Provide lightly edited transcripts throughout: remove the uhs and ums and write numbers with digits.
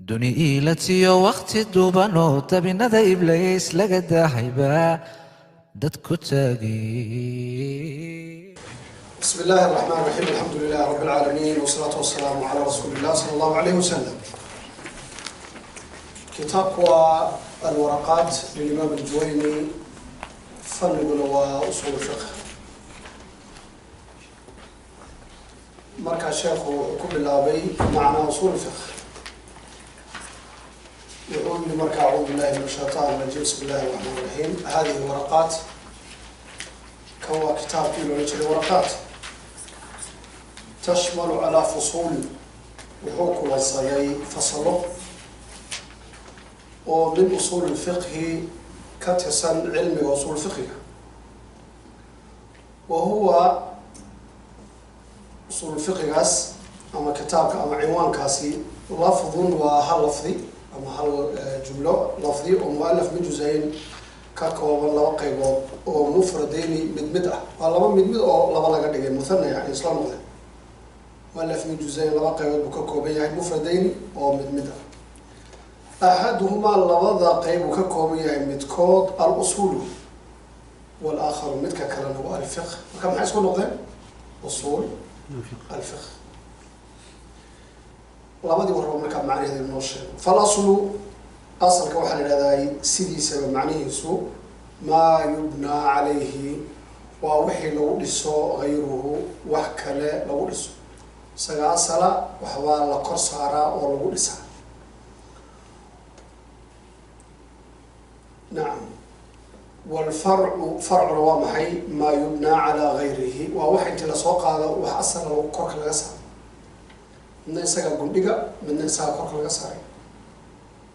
Duni iilatiyo wakhti duuban oo dabinada Ibliis laga daahaybaa dad ku taagay. بسم الله الرحمن الرحيم، الحمد لله رب العالمين، والصلاة والسلام على رسول الله صلى الله عليه وسلم. Kitaabku waa Alwaraqaat lilimaam Aljuwayni, faniguna waa usuul fiqh. Markaa sheekhu wuxuu ku bilaabay macnaa usuul fiqh. Wuxuu yihi marka: acuudu billahi min ashaytaan rajiim, bismi illahi raxmaan raxiim. Hadihi waraqaat, kan waa kitaabkii loola jiray Waraqaat, tashmalu calaa fusuul, wuxuu kulansaday fasalo oo min usuul lfiqhi ka tirsan, cilmiga usuul fiqhiga. Wa huwa usuul fiqigaas ama kitaabka ama cinwaankaasi lafdun, waa hal lafdi ama hal jumlo lafdi oo mualaf min juzayn, ka kooban laba qaybood oo mufradeyni, mid mid ah. Waa laba mid mid oo laba laga dhigay, muthana, yani isla noqde. Mualaf min juzayn, laba qaybood buu ka kooban yahay, mufradeyni, oo mid mid ah. Axaduhumaa, labada qayb uu ka kooban yahay midkood, al-usuulu, walaakharu, midka kalena, waa alfiqh. Marka maxay isku noqdeen? Usuul alfiqh. Labadii warba markaa macnaheeda inoo sheego. Falaslu, asalka waxaa la yidhahdaa sidiisaba macnihiisu maa yubnaa calayhi, waa wixii lagu dhiso, hayruhu, wax kale lagu dhiso. Isaga asala, waxbaa la kor saaraa oo lagu dhisaa. Nacam. Walfarcu, farcuna waa maxay? Maa yubnaa calaa gayrihi, waa wax intii lasoo qaado wax asala lagu korka laga saaro. Midna isagaa gundhiga, midna isagaa korka laga saaray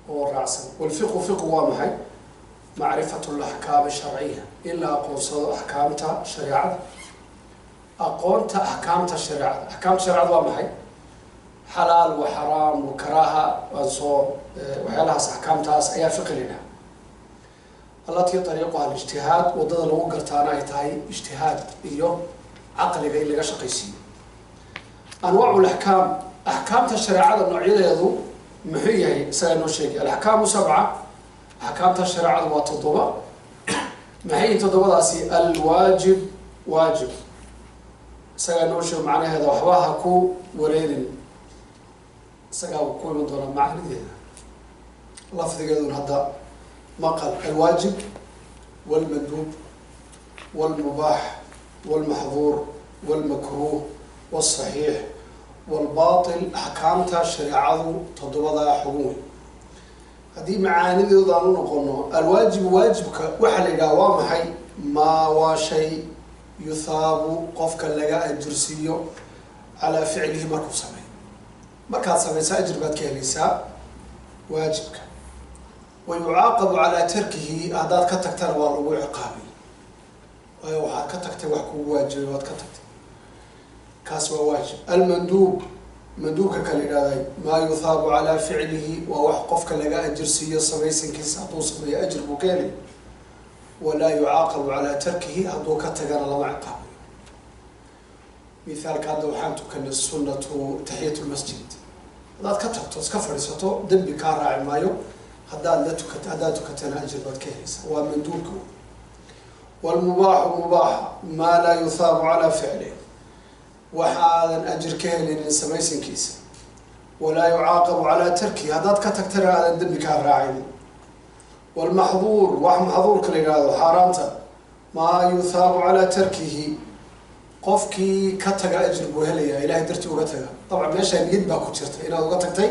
oo raacsan. Walfiqhu, fiqhu waa maxay? Macrifatu laxkaami sharciya, in la aqoonsado axkaamta shareecada, aqoonta axkaamta shareecada. Axkaamta shareecada waa maxay? Xalaal wa xaraam wa karaaha, waan soo waxyaalahaas, axkaamtaas ayaa fiqi la yidhaha. Allatii ariiquha alijtihaad, waddada lagu gartaana ay tahay ijtihaad iyo caqliga in laga shaqaysiiyo. Anwaacu laxkaam, axkaamta shareecada noocyadeedu muxuu yahay? Isagaa noo sheegay. Alaxkaamu sabca, axkaamta shareecadu waa toddoba. Maxay yihin toddobadaasi? Alwaajib, waajib, isagaa noo sheego macnaheeda, waxba ha ku wareerin, isagaa ku iman doonaa macnadeeda, lafdigeedun hadda maqal. Alwaajib walmanduub walmubaax walmaxduur walmakruuh walsaxiix walbatil. Axkaamta shareecadu toddobadaa xugun wey. Haddii macaanidoodaan u noqono, alwaajibu, waajibka waxaa la yidhaha waa maxay? Maa, waa shay, yuthaabu, qofka laga ajirsiiyo, calaa ficlihi, markuu sameeyo. Markaad samaysa ajir baad ka helaysaa waajibka. Wa yucaaqabu calaa tarkihi, haddaad ka tagtana waa lagu ciqaabay, waayo waxaad ka tagtay wax kugu waajibay waad ka tagtay. Kaas waa waajib. Almanduub, manduubka kala yidhahday, maa yuthaabu calaa ficlihi, waa wax qofka laga ajirsiiyo samaysankiisa. Hadduu sameeyo ajir buu ka helay. Walaa yucaaqabu calaa tarkihi, hadduu ka tagana lama ciqaabayo. Mithaalka hadda waxaan tukanay sunnatu taxiyat lmasjid. Haddaad ka tagto, iska fadhiisato, dembi kaa raaci maayo. Haddaad la tukat, haddaad tukatana ajir baad ka helaysaa. Waa manduubka. Walmubaaxu, mubaaxa, maa laa yuthaabu calaa ficlih, waxaadan ajir ka helinin samaysankiisa. Walaa yucaaqabu calaa tarkihi, haddaad ka tagtana aadan dembi kaa raacinin. Walmaxduur, wax maxduurka la yidhaahdo, xaaraanta, maa yuthaabu calaa tarkihi, qofkii ka taga ajir buu helayaa, ilahay dartii uga taga. Dabcan meeshaa niyad baa ku jirta, inaad uga tagtay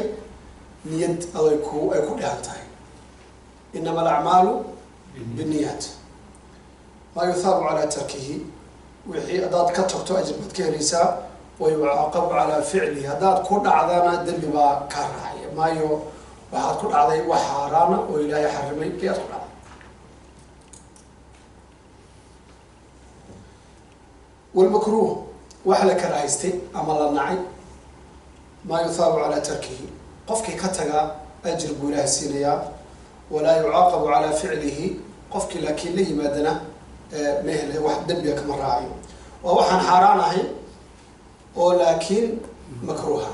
niyad aday ku ay ku dhehan tahay. Inama alacmaalu binniyaat. Maa yuthaabu calaa tarkihi, wixii haddaad ka tagto ajir baad ka helaysaa. Wa yucaaqabu calaa ficlihi, haddaad ku dhacdana dembi baa kaa raacaya, maayo waxaad ku dhacday wax xaaraana oo Ilaahay xarimay ayaad ku dhacday. Walmakruuh, waxa la karahaystay ama la nacay, maa yuthaabu calaa tarkihi, qofkii ka tagaa ajir buu Ilaahay siinayaa. Walaa yucaaqabu calaa ficlihi, qofkii laakiin la yimaadana mehle wax dembiga kama raacayo. Waa waxaan xaaraan ahayn oo laakiin makruuha.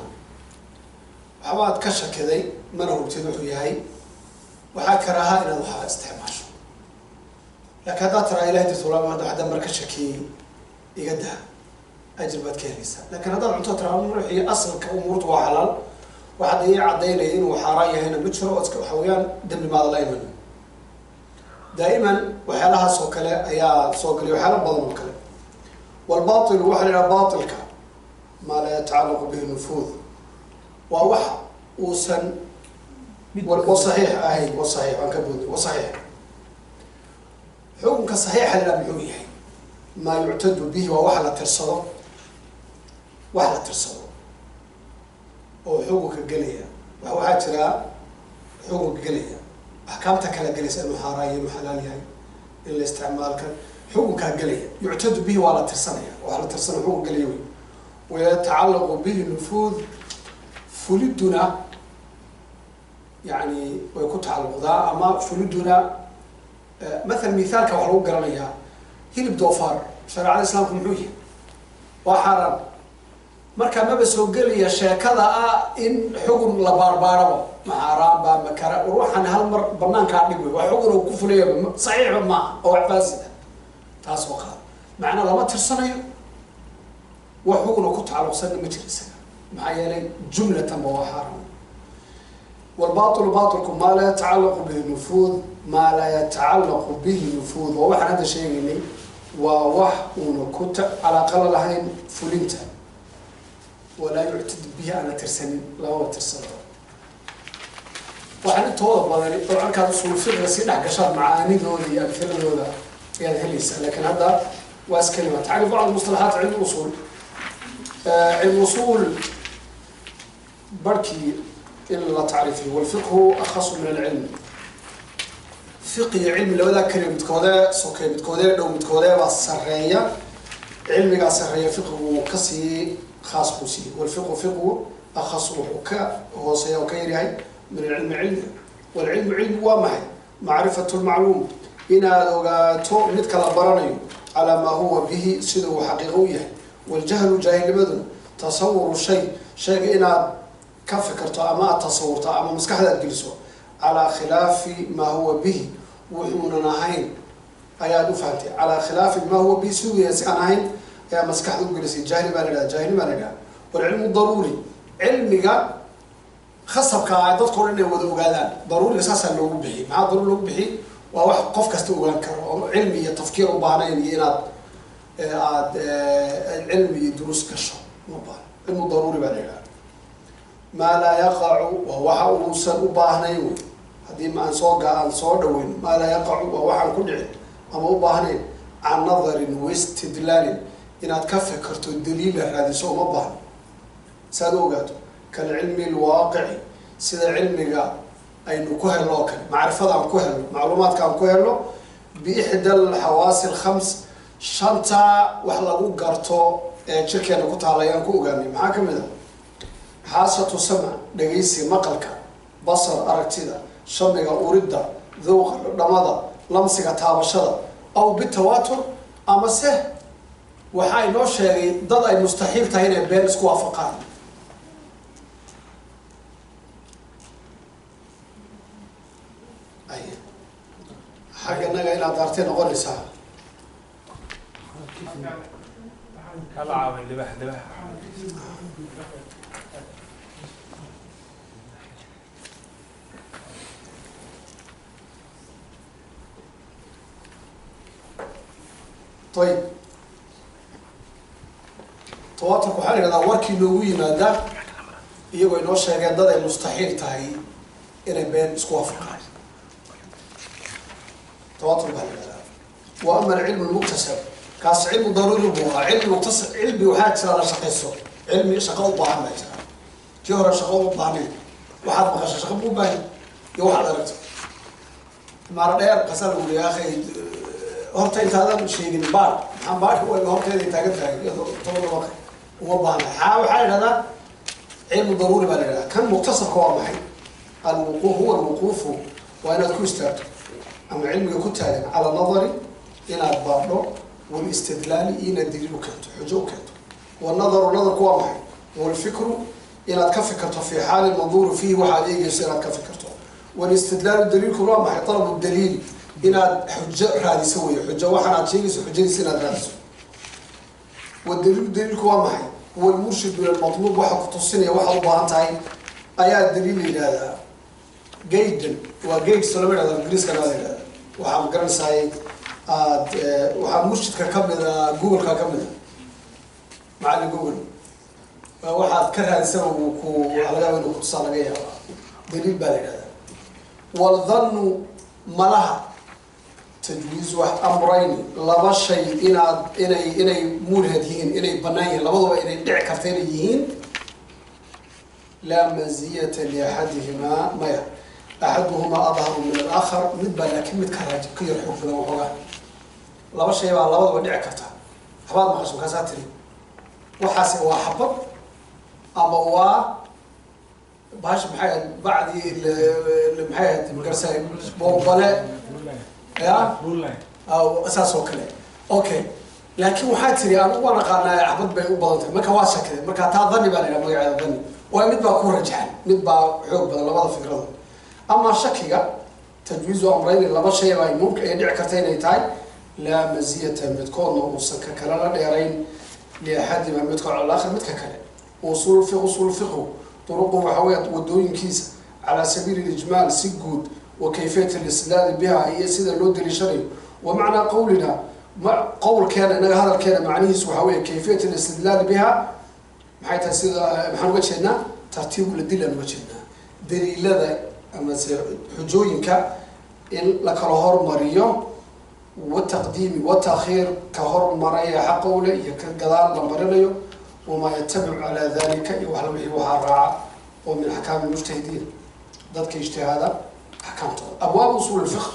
Waxbaad ka shakiday, mana hubtid wuxuu yahay, waxaa karaaha inaad waxaa isticmaasho. Laakiin haddaad tiraa ilahay darti walaa hadda haddaan mar ka shakiyey iga daa, ajir baad ka helaysaa. Laakiin haddaad cunto tiraa ruuxii asalka umuurtu waa xalaal, waxaad ii caddaynaya inuu xaaraan yahayna ma jiro, oo iska waxa weeyaan dembi maada la iman. Daa'iman waxyaalahaas oo kale ayaa soo gelay, waxyaala badan oo kale. Walbaatilu waxaa la yidhaha baatilka maa laa yatacallaqu bihi nufuud, waa wax uusan wasaxiix ahayn. Wasaxiix waan ka boodnay. Wasaxiix, xukunka saxiixa la yidhaha muxuu yahay? Maa yuctadu bihi, waa wax la tirsado, wax la tirsado oo xukunka gelaya. Waxaa jira xukunka gelaya axkaamta kala gelaysa, inuu xaaraan yahay, inuu xalaal yahay, in la isticmaalka xukunkaa gelaya. Yuctadu bihi waa la tirsanaya, wax la tirsanaya xukun gelaya wey. Wayatacallaqu bihi nufuud, fuliduna yani way ku tacalluqdaa ama fuliduna. Mathala mithaalka waxaa lagu garanayaa hilib doofaar, shareecada islaamku muxuu yahay? Waa xaaraan. Marka maba soo gelaya sheekada ah in xugun la baarbaaraba, ma xaaraan baa makara, war waxaan hal mar banaankaa dhig wey, waa xugun oo ku fulayaba saxiixba maaha oo wax faasida taas oo qaad macnaa lama tirsanayo, wax xugun oo ku tacalluqsanna ma jiro isaga, maxaa yeelay jumlatan ba waa xaaraan. Walbaatilu baatilku maa laa yatacallaqu bihi nufuud, maa laa yatacallaqu bihi nufuud waa waxaan hadda sheegaynay, waa wax uuna ku calaaqa la lahayn fulinta, walaa yuctad bihi aan la tirsanin, lamaba tirsano. Waxaan intooda badani oo markaad usuul fiqiga sii dhex gashaad macaanidooda iyo amhiladooda ayaad helaysaa, laakiin hadda waa iskalima tacriif bacd mustalaxaat cilmi usuul. Cilmi usuul barhkii in la tacriifiyo. Walfiqhu akhasu min alcilmi, fiqi iyo cilmi labadaa keliya midkoodee sokey, midkoodee dhow, midkoodee baa sarreeya? Cilmigaa sarreeya, fiqigu wuu kasii khaas buu siiyey. Walfiqhu fiqhu akhasu wuxuu ka hooseeya oo ka yaryahay min alcilmi cilmiga. Walcilmu cilmi waa maxay? Macrifatu lmacluum, inaad ogaato midka la baranayo, calaa maa huwa bihi, sida uu xaqiiqo u yahay. Waljahlu jaahilnimaduna tasawuru shay, shayga inaad ka fikirto ama aad tasawurto ama maskaxda aad geliso, calaa khilaafi maa huwa bihi, wuxuunan ahayn ayaad u fahamtay. Calaa khilaafi maa huwa bihi, siduu yahay si aan ahayn ayaa maskaxda u gelisay, jahli baa la yidhaha, jaahili baa la yidhaha. Walcilmu daruuri, cilmiga khasabka ah dadka o dhan inay wada ogaadaan, daruuriga saasaa loogu bixiyey. Maxaa daruuri loogu bixiyey? Waa wax qof kasta ogaan karo oo cilmi iyo tafkiir u baahnayn, iyo inaad aad cilmi iyo duruus gasho uma baahno. Cilmu daruuri baa la yidhaha. Maa laa yaqacu waa waxa uusan u baahnayn wey, haddii ma aan soo aan soo dhaweyn. Maa laa yaqacu waa waxaan ku dhicin ama u baahnayn can nadarin waistidlaalin, inaad ka fikirto daliila raadiso uma baahno saad u ogaato. Kalcilmi alwaaqici, sida cilmiga aynu ku helno oo kale, macrifada aan ku helno, macluumaadka aan ku helno, biixda alxawaasi alkhams, shanta wax lagu garto ee jirkeena ku taala ayaan ku ogaanay. Maxaa ka mid a? Xaasatu samc, dhegaysi maqalka, basar aragtida, shamiga uridda, dhawqa dhamada, lamsiga taabashada, aw bitawaatur, ama se waxaa inoo sheegay dad ay mustaxiil tahay inay been isku waafaqaan. Ay xagga naga inaad daartay noqonaysaa. Kala caawin libax libax. Ayib, tawaaturka waxaa la yihahdaa warkii noogu yimaada iyagoo inoo sheegeen dad ay mustaxiil tahay inay been isku waafaqaan, tawaatur baa la yihahdaa. Wa ama alcilmu lmuktasab, kaas cilmu daruuri buu ahaa. Cilmi muktasab, cilmi waxaa jira la shaqayso, cilmi shaqo u baahan baa jira. Kii hore shaqo uma baahnayn, waxaad maqasho shaqo ma u baahan iyo waxaad aragto. Maara dheer kasaa lagu leeyahay, akhay horta intaadan sheegin baar, maxaan baarka u horteeda taagan tahay iyadoo toban dabaq uma baahna. Xaa waxaa la yidhahdaa cilmu daruuri baa la yidhahdaa. Kan muktasabka waa maxay? Alwuqu huwa alwuquufu, waa inaad ku istaagto ama cilmiga ku taagan cala nadari, inaad baadho, walistidlaali, iyo inaad daliil u keento, xujo u keento. Wanadaru nadarku waa maxay? Huwa alfikru Inaad ka fikirto fi xaali manduuru fiihi, waxaad eegayso inaad ka fikirto. Walistidlaalu daliilku waa maxay? Talabu daliil, inaad xujo raadiso wey, xujo waxaan aad sheegayso xujadiisa inaad raadiso. Wadaliilu daliilku waa maxay? Huwa almurshidu ila lmatluub, waxa ku tusinaya waxaad u baahan tahay ayaa daliil la yidhahdaa. Gaydan waa gayd, soo lama yidhahdo, ingiriiskana waa la yidhahdaa. Waxaa magaranaysaay aad waxaa murshidka ka mid a Google-ka ka mid a, macallin Google waxaad ka raadisaba uu ku, waxaa laga yaaba inuu kutusaa, laga yaabaa. Daliil baa la yidhahdaa. Waldhannu malaha, tajwiizu wax amrayni, laba shay inaad inay mulhad yihiin, inay banaan yihiin labaduba, inay dhici karta inay yihiin. Laa maziyata liaxadihimaa, maya, axaduhumaa adharu min alaakhar, mid baa laakiin mid ka raaj ka yar xoog badan waxoogaa. Laba shay baa labadaba dhici karta. Waxbaad maqasho, markaasaa tiri waxaasi waa xabad ama waa bahash, maxay ahayd, bacdii maxay ahayd, magarasa boobale ya saas oo kale. Okay, laakiin waxaa tiri anigu waan aqaanaa, xabad bay u badan tahay. Marka waa shakiday, marka taa dhani baa la yidhaha, magaceeda dhani waayo, mid baa ku rajaxan, mid baa xoog badan labada fikradood. Ama shakiga, tajwiizu amrayni, laba shay baa mumkin ay dhici karta inay tahay, laa maziyata, midkoodna uusan ka kale la dheerayn, liaxadima, midkood, cala aakhir, midka kale. Usuul fiq, usuul fiqhu duruqu waxa weya wadooyinkiisa, calaa sabiili lijmaal, si guud, wa kayfiyat alistidlaali biha, iyo sida loo daliishanayo. Wa macnaa qawlina, qowlkeena inaga hadalkeena macnihiisu waxaa weya kayfiyat alistidlaali biha maxay tahay? Sida maxaan uga jeednaa? Tartiibu ladilaan uga jeednaa, daliilada amase xujooyinka in la kala hormariyo, wataqdiimi watakhiir, ka hormaraya xaqa ule iyo ka gadaal la marinayo, wamaa yatabicu calaa dalika, iyo wax wixii waxaa raaca oo min axkaami mujtahidiin, dadka ijtihaada axkaamtooda. Abwaab usuul lfiq,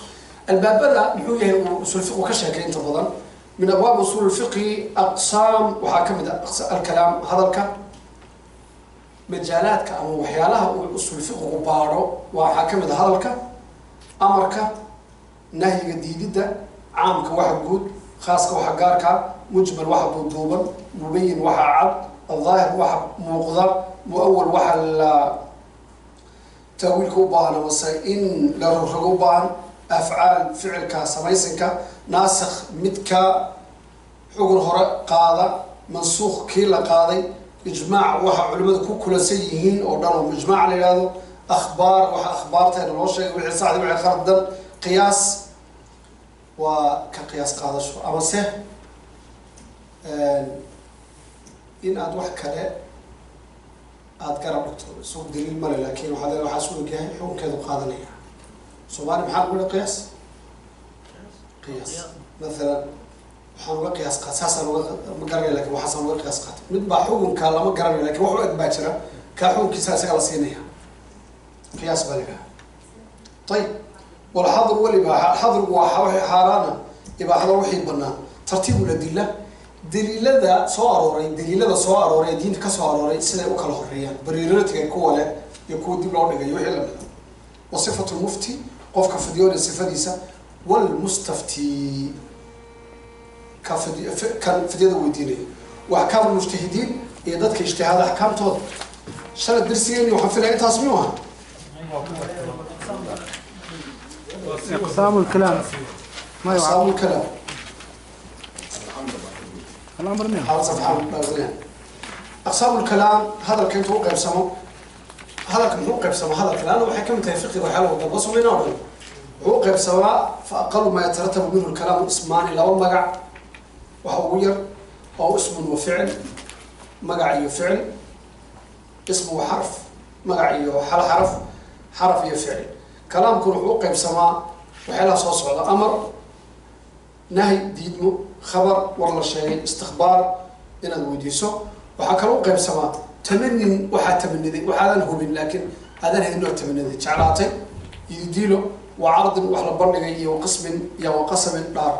albaabada muxuu yahay uu usul fiqu ka sheekay inta badan? Min abwaab usuul lfiqi aqsaam, waxaa ka mid ah alkalaam, hadalka. Majaalaadka ama waxyaalaha uu usul fiqigu baadho waxaa ka mid ah hadalka, amarka, nahyiga, diididda, caamka waxa guud, khaaska waxa gaarka, mujmal waxa duuduuban, mubayin waxa cad, aldaahir waxa muuqda, muawal waxa la taawiilka u baahan amase in la rogrogo u baahan, afcaal, ficilka samaysanka, naasikh midka xugun hore qaada, mansuukh kii la qaaday, ijmaac waxa culimadu ku kulansan yihiin oo dhan oo ijmaac la yihahdo, akhbaar waxa akhbaarteena loo sheegay, wixii saxdi, wixii khaldan, qiyaas waa ka qiyaas qaadasho amase in aad wax kale aada garab dhigto, isagu daliil male, laakin waxaa le waxaas u ogyahay xukunkeedu qaadanaya. Soomaali maxaa lagu yihi qiyaas? Qiyaas mathalan waxaan uga qiyaas qaat, saasaan uga ma garanaya, lakin waxaasaan uga qiyaas qaatay. Mid baa xukunka lama garanayo, lakin wax u eg baa jira, kaa xukunkiisa isaga la siinaya, qiyaas baa la yidhaha. Ayib, walxadru walibaaxa, xadrigu waa wixii xaaraana, ibaaxada wixii banaan. Tartiibu ladilla, daliilada soo arooray, daliilada soo arooray ee diinta ka soo arooray siday u kala horeeyaan, priority-ga kuwa leh iyo kuwa dib loo dhigayo, wixii lamida. Wa sifatu lmufti, qofka fidyoonaya sifadiisa, walmustafti, ka kan fidyada weydiinaya, wa axkaam lmujtahidiin, iyo dadka ijtihaada axkaamtooda. Shala darsigeeni waxaan filaya intaas miyuu aha? أقسام الكلام ما يعرف. أقسام الكلام. الأمر منه. hal safxaan dhaafinayaa. Aqsaamu lkalaam, hadalka intuu u qaybsamo. Hadalka muxuu u qaybsamaa? Hadalka laanna waxay ka mid tahay fiqiga waxyaala wadamba samayna o dhan. Wuxuu u qaybsamaa, fa aqalu maa yataratabu minhu lkalaamu ismaani, laba magac waxa ugu yar oo ismun wa ficil, magac iyo ficil, ismu wa xarf, magac iyo hal xaraf, xaraf iyo ficil. Kalaamkuna wuxuu u qaybsamaa waxyaalaha soo socda: amar, nahy, diidmo, khabar, war la sheegay, istikbaar, inaad weydiiso. Waxaa kaloo u qaybsamaa tamanin, waxaa tamaniday waxaadan hubin laakiin aadan haynin oo tamaniday, jeclaatay iyo diilo, wa cardin, wax la bandhigay, iyo waqismin iyo waqasamin, dhaar.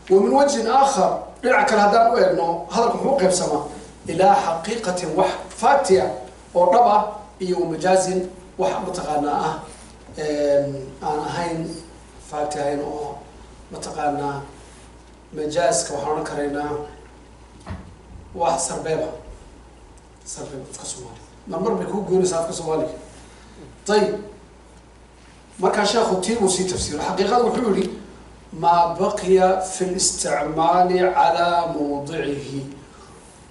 Wa min wajhin aakhar, dhinac kale haddaan u eegno, hadalka muxuu u qaybsamaa? Ilaa xaqiiqatin, wax faatiya oo dhab ah, iyo wamajaazin, wax mataqaanaa ah aan ahayn faati ahayn oo mataqaanaa. Majaaska waxaan odhan karaynaa wax sarbeeba, sarbeeb afka Soomaaliya. Marmar bay kuu goynaysaa afka Soomaaliga. Ayib, markaa sheekhu tii buu sii tafsiiro. Xaqiiqada wuxuu yihi maa baqiya fi listicmaali calaa mawdicihi,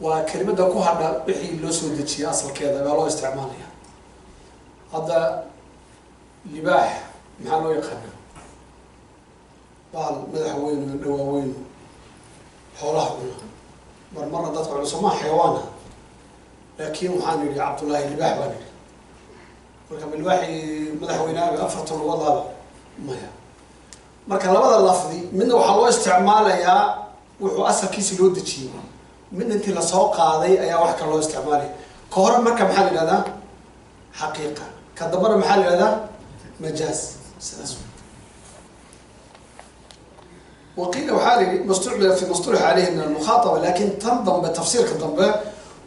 waa kelimada ku hadha wixii loo soo dejiyay asalkeeda baa loo isticmaalaya. Hadda libaax maxaa loo yaqaanaa? Baal madaxa weyno, dhawaa weyno, xoolaha cuna, marmarna dadka cuna, soomaa xayawaana. Laakiin waxaan idhi Cabdullaahi libaax baan idhi, marka ma libaaxii madaxweynaaga afartan lugoodlaaba? Maya. Marka labada lafdi midna waxaa loo isticmaalayaa wuxuu asalkiisi loo dejiyey, midna intii lasoo qaaday ayaa wax kale loo isticmaalaya. Ka hore marka maxaa la yihahdaa? Xaqiiqa. Ka dambana maxaa la yihahdaa? Majaaz. Sidaas. Waqiila waxaa la yihi mastucmila fi mastulax caleyhi min almukhaataba, laakin tan dambe, tafsiirka dambe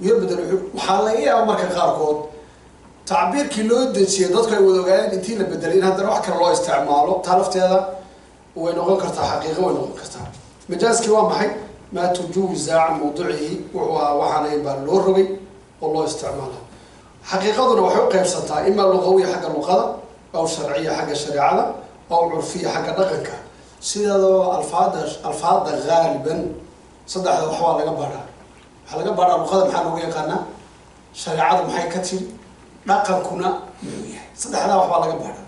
yarbedel. Waxaa laga yaaba marka qaarkood tacbiirkii loo dejiyay dadku ay wada ogaayeen intii la bedelay in haddana wax kale loo isticmaalo. Taa lafteeda way noqon kartaa xaqiiqo, way noqon kartaa. Majaaskii waa maxay? Maa tujuwiza can mawducihi, wuxuu ahaa waxaanayn baa loo rogay oo loo isticmaala. Xaqiiqaduna waxay u qaybsantaa imaa luqawiya xagga luqada, aw sharciya xagga shareecada, aw curfiya xagga dhaqanka. Sideedaba alfaada haaliban saddexda waxbaa laga baadhaa. Waxaa laga baadhaa luqada maxaa looga yaqaanaa, shareecadu maxay ka tiri, dhaqankuna muxuu yahay. Saddexdaa waxbaa laga baadhaa.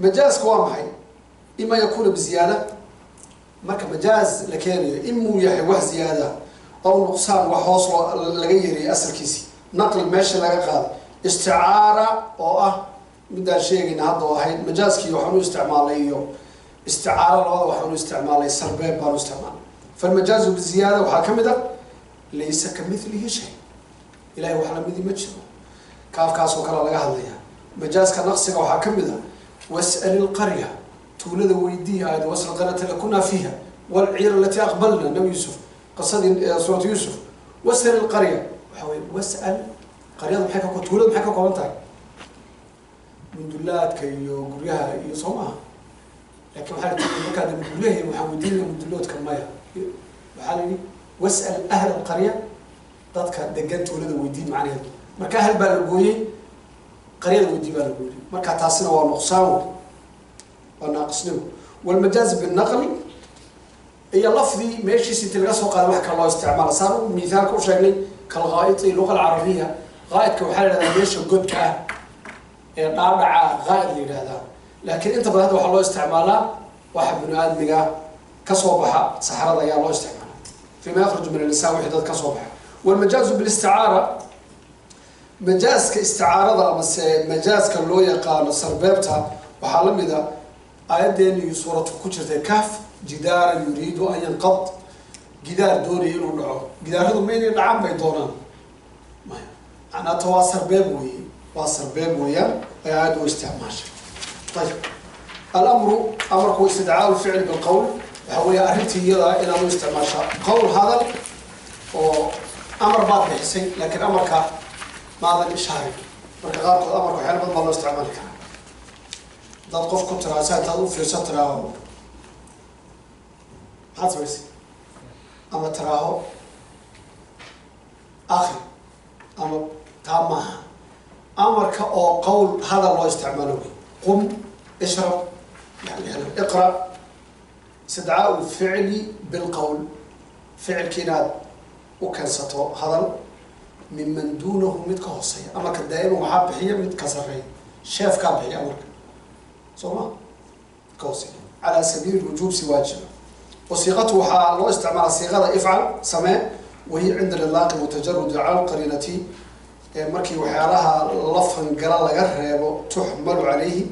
Majaaska waa maxay? Ima yakuuna biziyaada, marka majaaz la keenayo imuu yahay wax ziyaada aw nuqsaan, wax hoos loo laga yeeriyay asalkiisii, naqli meesha laga qaaday, isticaara oo ah midaan sheegayna hadda oo ahayd majaaskii waxaan u isticmaalay iyo isticaaro, labada waxaan u isticmaalay, sarbeeb baan u isticmaalay. Falmajaazu biziyaada waxaa ka mid ah laysa ka milihi shay, ilahay wax lamidi ma jiro, kaafkaasoo kale laga hadlaya. Majaaska naqsiga waxaa ka mid ah was'al ilqarya, tuulada weydii, aayad wasal qaryata lakunaa fiiha walciira alatii aqbalna, Nabi Yuusuf qisadii suuratu Yuusuf. Was'al ilqarya waxa weye was'al qaryada maxay ka, tuulada maxay ka kooban tahay? Mundulaadka iyo guryaha iyo, soo maaha? Laakiin waxaa la tiri markaad guryahi waxaan weydiinaya munduloodka, maya. Waxaa la yihi was'al ahla alqarya, dadka degan tuulada weydiin macnaheedu. Marka ahl baa la gooyey, qaryada weydii baa la gooyey. Marka taasina waa nuqsaan wey, waa naaqisnimo. Walmajaaz binaqli iyo lafdi meeshiis inti laga soo qaaday wax kale loo isticmaala, saan u mithaalka u sheegnay, kalghaa'iti luqa alcarabiya. Ghaa'idka waxaa la yihahdaa meesha godka ah ee dhaadhaca ghaa'id la yidhahdaa, laakiin inta badan hadda waxaa loo isticmaalaa waxa bini aadmiga kasoo baxa, saxrada ayaa loo isticmaala, fima yakhruju min alinsaan, wixii dad kasoo baxa. Walmajaazu bilisticaara, majaaska isticaarada amase majaaska loo yaqaano sarbeebta, waxaa la mid a aayaddeenii suuratu ku jirtay Kahf, jidaaran yuriidu an yanqad, gidaar doonaya inuu dhaco. Gidaaradu ma inay dhacaan bay doonaan? Maya. Macnaata waa sarbeeb weeye, waa sarbeeb weeyaan ay aayadda u isticmaashay. Ayib, alamru, amarku istidcaau lficli bilqowl, waxa weeye arrintii iyada inaad u isticmaashaa qowl, hadal, oo amar baad bixisay laakiin amarka maadan ishaarin. Marka qaarkood amarka waxyaala badan baa loo isticmaali karaa. Hadaad qof ku tiraa saa intaad u fiirsan tiraaho maxaad samaysay, ama tiraaho akri, ama taa maaha amarka oo qowl hadal loo isticmaalo wey, qum, ishrab, yani iqra. Istidcaau lficli bilqowl, ficilki inaad u keensato hadal, miman duunahu, mid ka hooseeya. Amarka daa'iman waxaa bixiya mid ka sarreeya, sheefkaa bixiya amarka, soo ma ka hooseeya, calaa sabiili wujuub, si waajiba. Wasiiqatu waxaa loo isticmaalaa siiqada ifcal, samee, wahiya cinda alilaaqi watajarudi cala alqariinati, markii waxyaalaha la fangala laga reebo, tuxmalu calayhi,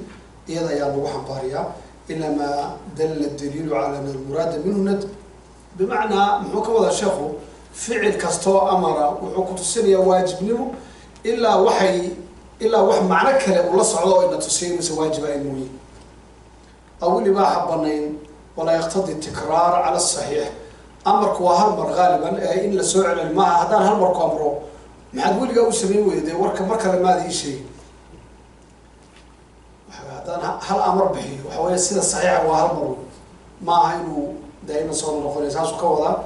iyada ayaa lagu xambaariyaa, ilaa maa dalla daliilu cala ana almuraada minhu nadb. Bimacnaa muxuu ka wadaa sheekhu? Ficil kastoo amara wuxuu ku tusinayaa waajibnimo, ilaa waxay ilaa wax macno kale uu la socdo oo ina tusiyo inuusan waajib ahayn mooye, aw ilibaaxa banayn. Walaa yaqtadi tikraar cala asaxiix, amarku waa hal mar haaliban ee in lasoo celeli maaha. Haddaan hal mar ku amro maxaad weligaa u samayn weyda? Dee warka mar kale maada ii sheegin. Haddaan hal amar bixiyo, waxa weya sida saxiixa waa hal mar, maaha inuu daa'iman soo noqonay, saasuu ka wadaa.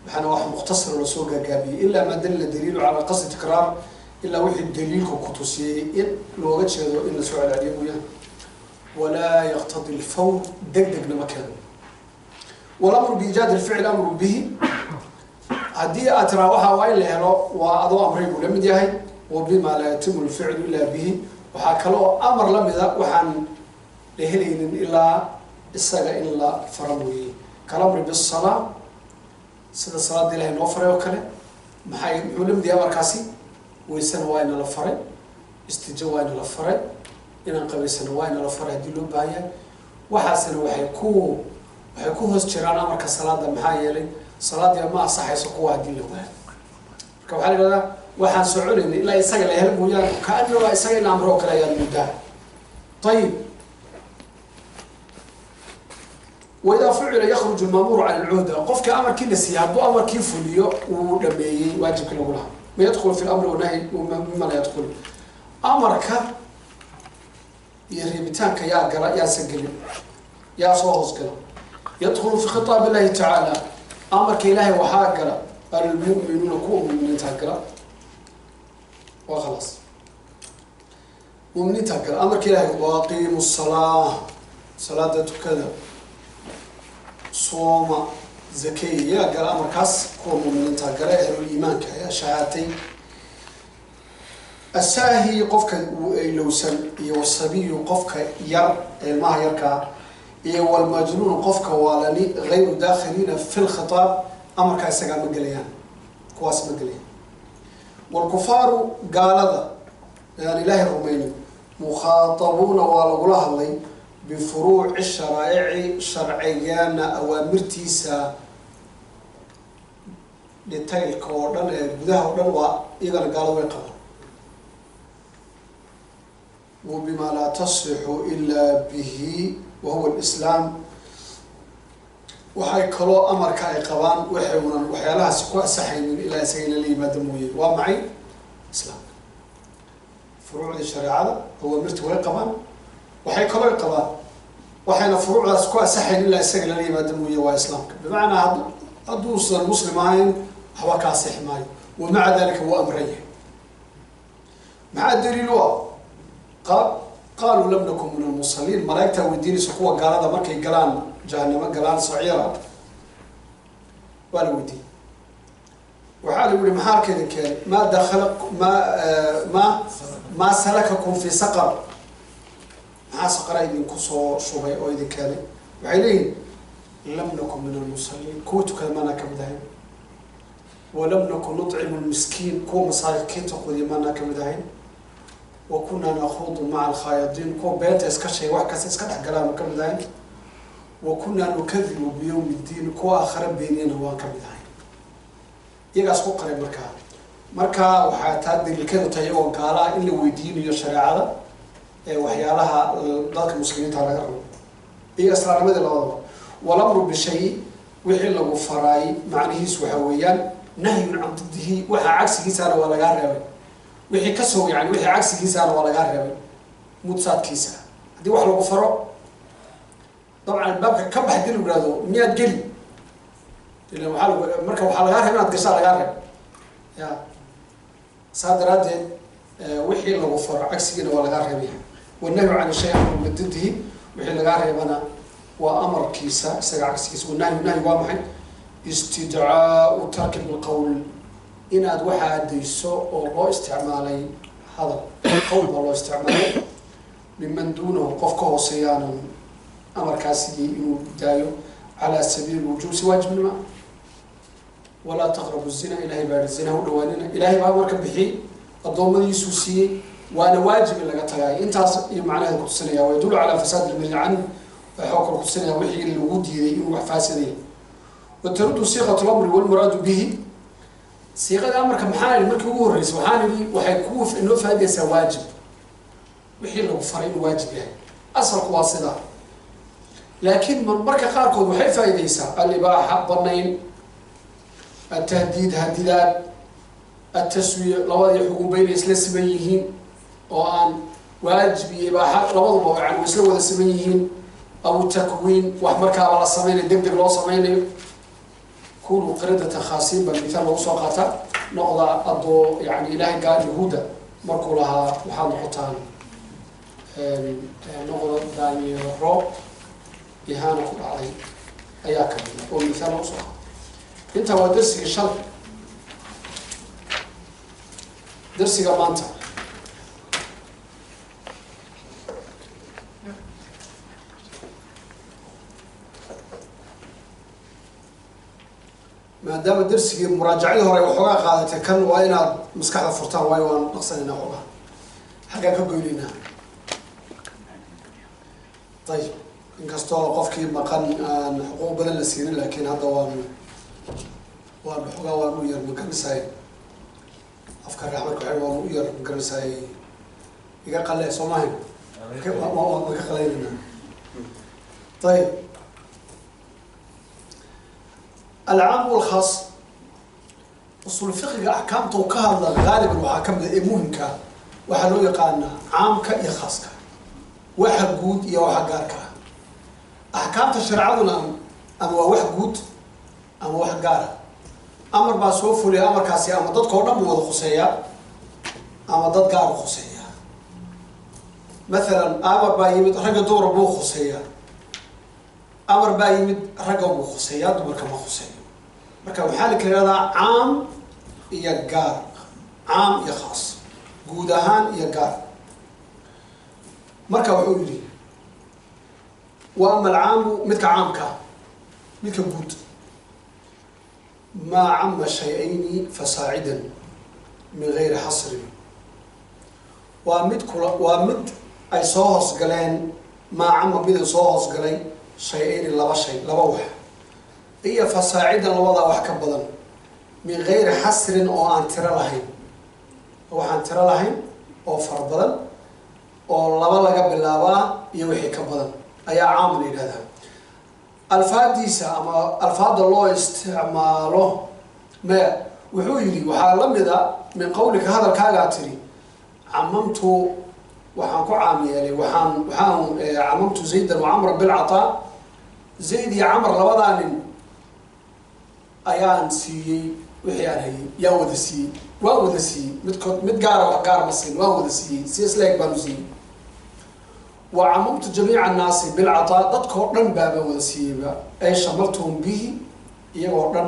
Waxaana wax mukhtasar lasoo gaagaabiyey, ilaa maa dalla daliilu calaa qasdi tikraar, Ilaa wixii daliilku ku tusiyey in looga jeedo in la soo celceliyo mooyaan. Walaa yaqtadi alfawr, deg degna ma keeno. Walamru biijaadi alficl amru bihi, haddii aad tiraa waxaa waa in la helo, waa adoo amray buu la mid yahay. Wa bima laa yatimu lficlu ilaa bihi, waxaa kale oo amar la mida waxaan la helaynin ilaa isaga in la fara mooyey. Kalamri bisalaa, sida salaada ilahay noo faray oo kale. Maxay, muxuu la mid yahay amarkaasi? Waysana waa ina la faray, istijo waa ina la faray, inaan qabaysano waa ina la faray haddii loo baahan yahay. Waxaasina waxay ku hoos jiraan amarka salaada, maxaa yeelay salaadii ma asaxayso kuwa haddii la waayo. Marka waxaa la yidhahdaa waxaan soconayna ilaa isaga la helo mooyaane, kaanaba isaga in amro oo kale ayaad muddaa. Ayib, waidaa fucila yakhruju lmaamuuru can alcuhda, qofkii amarkii la siiyey hadduu amarkii fuliyo, uu dhameeyey waajibkii lagu lahaa. Ma yadkhulu fi lamri wanahyi mima laa yadkhulu, amarka iyo reebitaanka yaa gala, yaase gelin, yaa soo hoos gala? Yadkhulu fi khitaab illahi tacaala, amarka ilaahay waxaa gala almu'minuuna, kuwa muminiintaa gala. Waa khalaas, muminiintaa gala amarka ilahay. Waaqiimu salaa, salaada tukada, sooma, zakeya, yaa gala amarkaas? Kuwa muminiintaa gala, ahlul iimaanka ayaa shahaatay. Asaahi, qofka ilowsan, iyo wasabiyu, qofka yar, ilmaha yarkaa, iyo walmajnuun, qofka waalani, gayru daakhiliina fi lkhitaab, amarkaa isagaa ma gelayaan, kuwaas ma gelayaan. Waalkufaaru, gaalada aan ilaahay rumaynin, mukhaatabuuna, waa lagula hadlay bifuruuci sharaa'ici, sharcigeena awaamirtiisa detailka oo dhan ee gudaha oo dhan, waa iyagana gaalada way qabaan. Wbima laa tasixu ilaa bihi wahuwa lislaam, waxay kaloo amarka ay qabaan waxayunan waxyaalahaasi ku asaxaynin ilaa isaga in lala yimaado mooye. Waa maxay? Islaamka. Furuucdii shareecada awaamirta way qabaan, waxay kaloo qabaan waxayna furuucdaas ku asaxayn ilaa isaga lala yimaado mooye, waa islaamka. Bimacnaa hadduusan muslim ahayn waxba ka asixi maayo, wamaca dalika wuu amran yahay. Maxaa daliil u ah? Qaaluu lam nakun min almusaliin. Malaa'igtaa weydiinaysa kuwa gaalada markay galaan jahanamo, galaan saciira, waa la weydiiyey. Waxaa la yihi, maxaa halkeeda keenay? Maa dakala ma maa salakakum fi saqar, maxaa saqara idinku soo shubay oo idin keenay? Waxay leeyihin lam nakun min almusaliin, kuwa tukada maanaa kamid ahayn. Walam nakun nuطcimu lmiskiin, kuwa masaakiinta qudiya maanaa kamid ahayn. Wa kunaa nakhuudu maca alkhaayadiin, kuwa beenta iska sheega, wax kasta iska dhex galaanu kamid ahayn. Wa kunaa nukadibu biyawmi ddiin, kuwa aakhare beeniyana waan kamid ahayn. Iyagaas ku qaray. Markaa waxaa taa daliilkeedu tahay iyagoo gaalaha in la weydiinayo shareecada ee waxyaalaha dadka muslimiinta laga rabo iyo islaamnimadii labadaba. Walamru bishay, wixii lagu faraay macnihiisu waxa weeyaan nahyun can didihi, waxaa cagsigiisaana waa lagaa reebay, wixii kasoo yani wixii cagsigiisaana waa lagaa reebay mudsaadkiisa. Haddii wax lagu faro, dabcan albaabka ka bax hadii lagu ihahdo, miyaad geli? Ila waxaa lagu marka waxaa lagaa reeb inaad gashaa lagaa reeb ya. Saa daraaddeed wixii lagu faro cagsigiina waa lagaa reebaya. Wanahyu can shay amru bididihi, wixii lagaa reebana waa amarkiisa isaga cagsigiisa. Wanahyu, nahyu waa maxay? Istidcaau tarki bilqowl, inaad waxaa addayso oo loo isticmaalay hadal, qowl baa loo isticmaalay. Miman duunahu, qof ka hooseeyaanan amarkaasi inuu daayo calaa sabiili wujuub, si waajibnima. Walaa taqrabu zina, ilahay baa yihi zina u dhawaanina. Ilahay baa amarka bixiyey, addoommadiisuu siiyey, waana waajib in laga tagaayo. Intaas iyo macnaheeda kutusinaya. Wayadullu calaa fasaad ilmanhi canhu, waxaa kaloo kutusinaya wixii lagu diiday inuu wax faasadaya. Wataruddu siiqat lamri walmuraadu bihi, siiqada amarka maxaa idhi markii ugu horreysay? Waxaan idhi waxay ku inoo faa'idaysaa waajib, wixii lagu faray inuu waajib yahay, asalku waa sidaa. Laakiin marmarka qaarkood waxay faa'iidaysaa alibaaxa, banayn, altahdiid, hadidaad, altaswiya, labadii xugunba inay isla siman yihiin oo aan waajib iyo ibaaxa labaduba yani way isla wada siman yihiin, aw takwiin, wax markaaba la sameynayo, deg deg loo sameynayo. Kunuu qiradatan khaasiin baa mithaal lagu soo qaataa. Noqda adoo yani Ilaahay gaa Yahuuda markuu lahaa waxaad noqotaan noqda daanyeero ihaana ku dhacday ayaa ka mida oo mithaal usoo qaatay. Intaa waa darsigii shalay. Darsiga maanta maadaama darsigii muraajacadii hore waxoogaa qaadatay, kan waa inaad maskaxda furtaan, waayo waan dhaqsanaynaa, xoogaa xaggaan ka goynaynaa. Ayib, inkastoo qofkii maqan aan xuquuq badan la siinin, laakiin hadda waan xoogaa waan u yar magaranaysaay afka raxmarka waxay waan u yar magaranaysaay iga qalee soo maahayn, waan ka qalaynaynaa. Ayib, alcaam walkhaas, usul fiqiga axkaamta uu ka hadla gaaliban waxaa ka mid a ee muhimka waxaa loo yaqaanaa caamka iyo khaaska, waxa guud iyo waxa gaarka ah. Axkaamta shareecaduna ama waa wax guud ama wax gaara. Amar baa soo fuliya, amarkaasi ama dadka oo dhan buu wada khuseeyaa ama dad gaar u khuseeyaa. Mathalan, amar baa yimid, ragga dumar buu khuseeyaa. Amar baa yimid, ragga buu khuseeyaa, dumarka ma khuseeyo. Marka waxaa la kala yihahdaa caam iyo gaar, caam iyo khaas, guud ahaan iyo gaar. Marka wuxuu yidhi: wa ama alcaamu, midka caamka, midka guud, maa cama shay-ayni fasaacidan min gayri xasrin, waa mid kula, waa mid ay soo hoosgaleen, maa cama miduu soo hoosgalay, shay-ayni, laba shay, laba wax iyo fasaacidan, labadaa wax ka badan, min gayri xasrin, oo aan tiro lahayn, waxaan tiro lahayn oo fara badan oo laba laga bilaabaa iyo wixii ka badan ayaa caam la yidhahdaa. Alfaadiisa ama alfaadda loo isticmaalo maya, wuxuu yidhi waxaa la mida min qawlika, hadalkaagaa tiri: camamtu, waxaan ku caam yeelay, waxaan camamtu zaydan wa camran bilcataa, Zayd iyo Camar labadaa nin ayaan siiyey wixii aan hayay, yaan wada siiyey, waan wada siiyey, midkood mid gaara wax gaar ma siin, waan wada siiyey, si isleeg baanu siiyey. Wa camamtu jamiica annaasi bilcataa, dadkoo dhan baabaan wada siiyeyba, ay shamaltuhum bihi, iyagoo dhan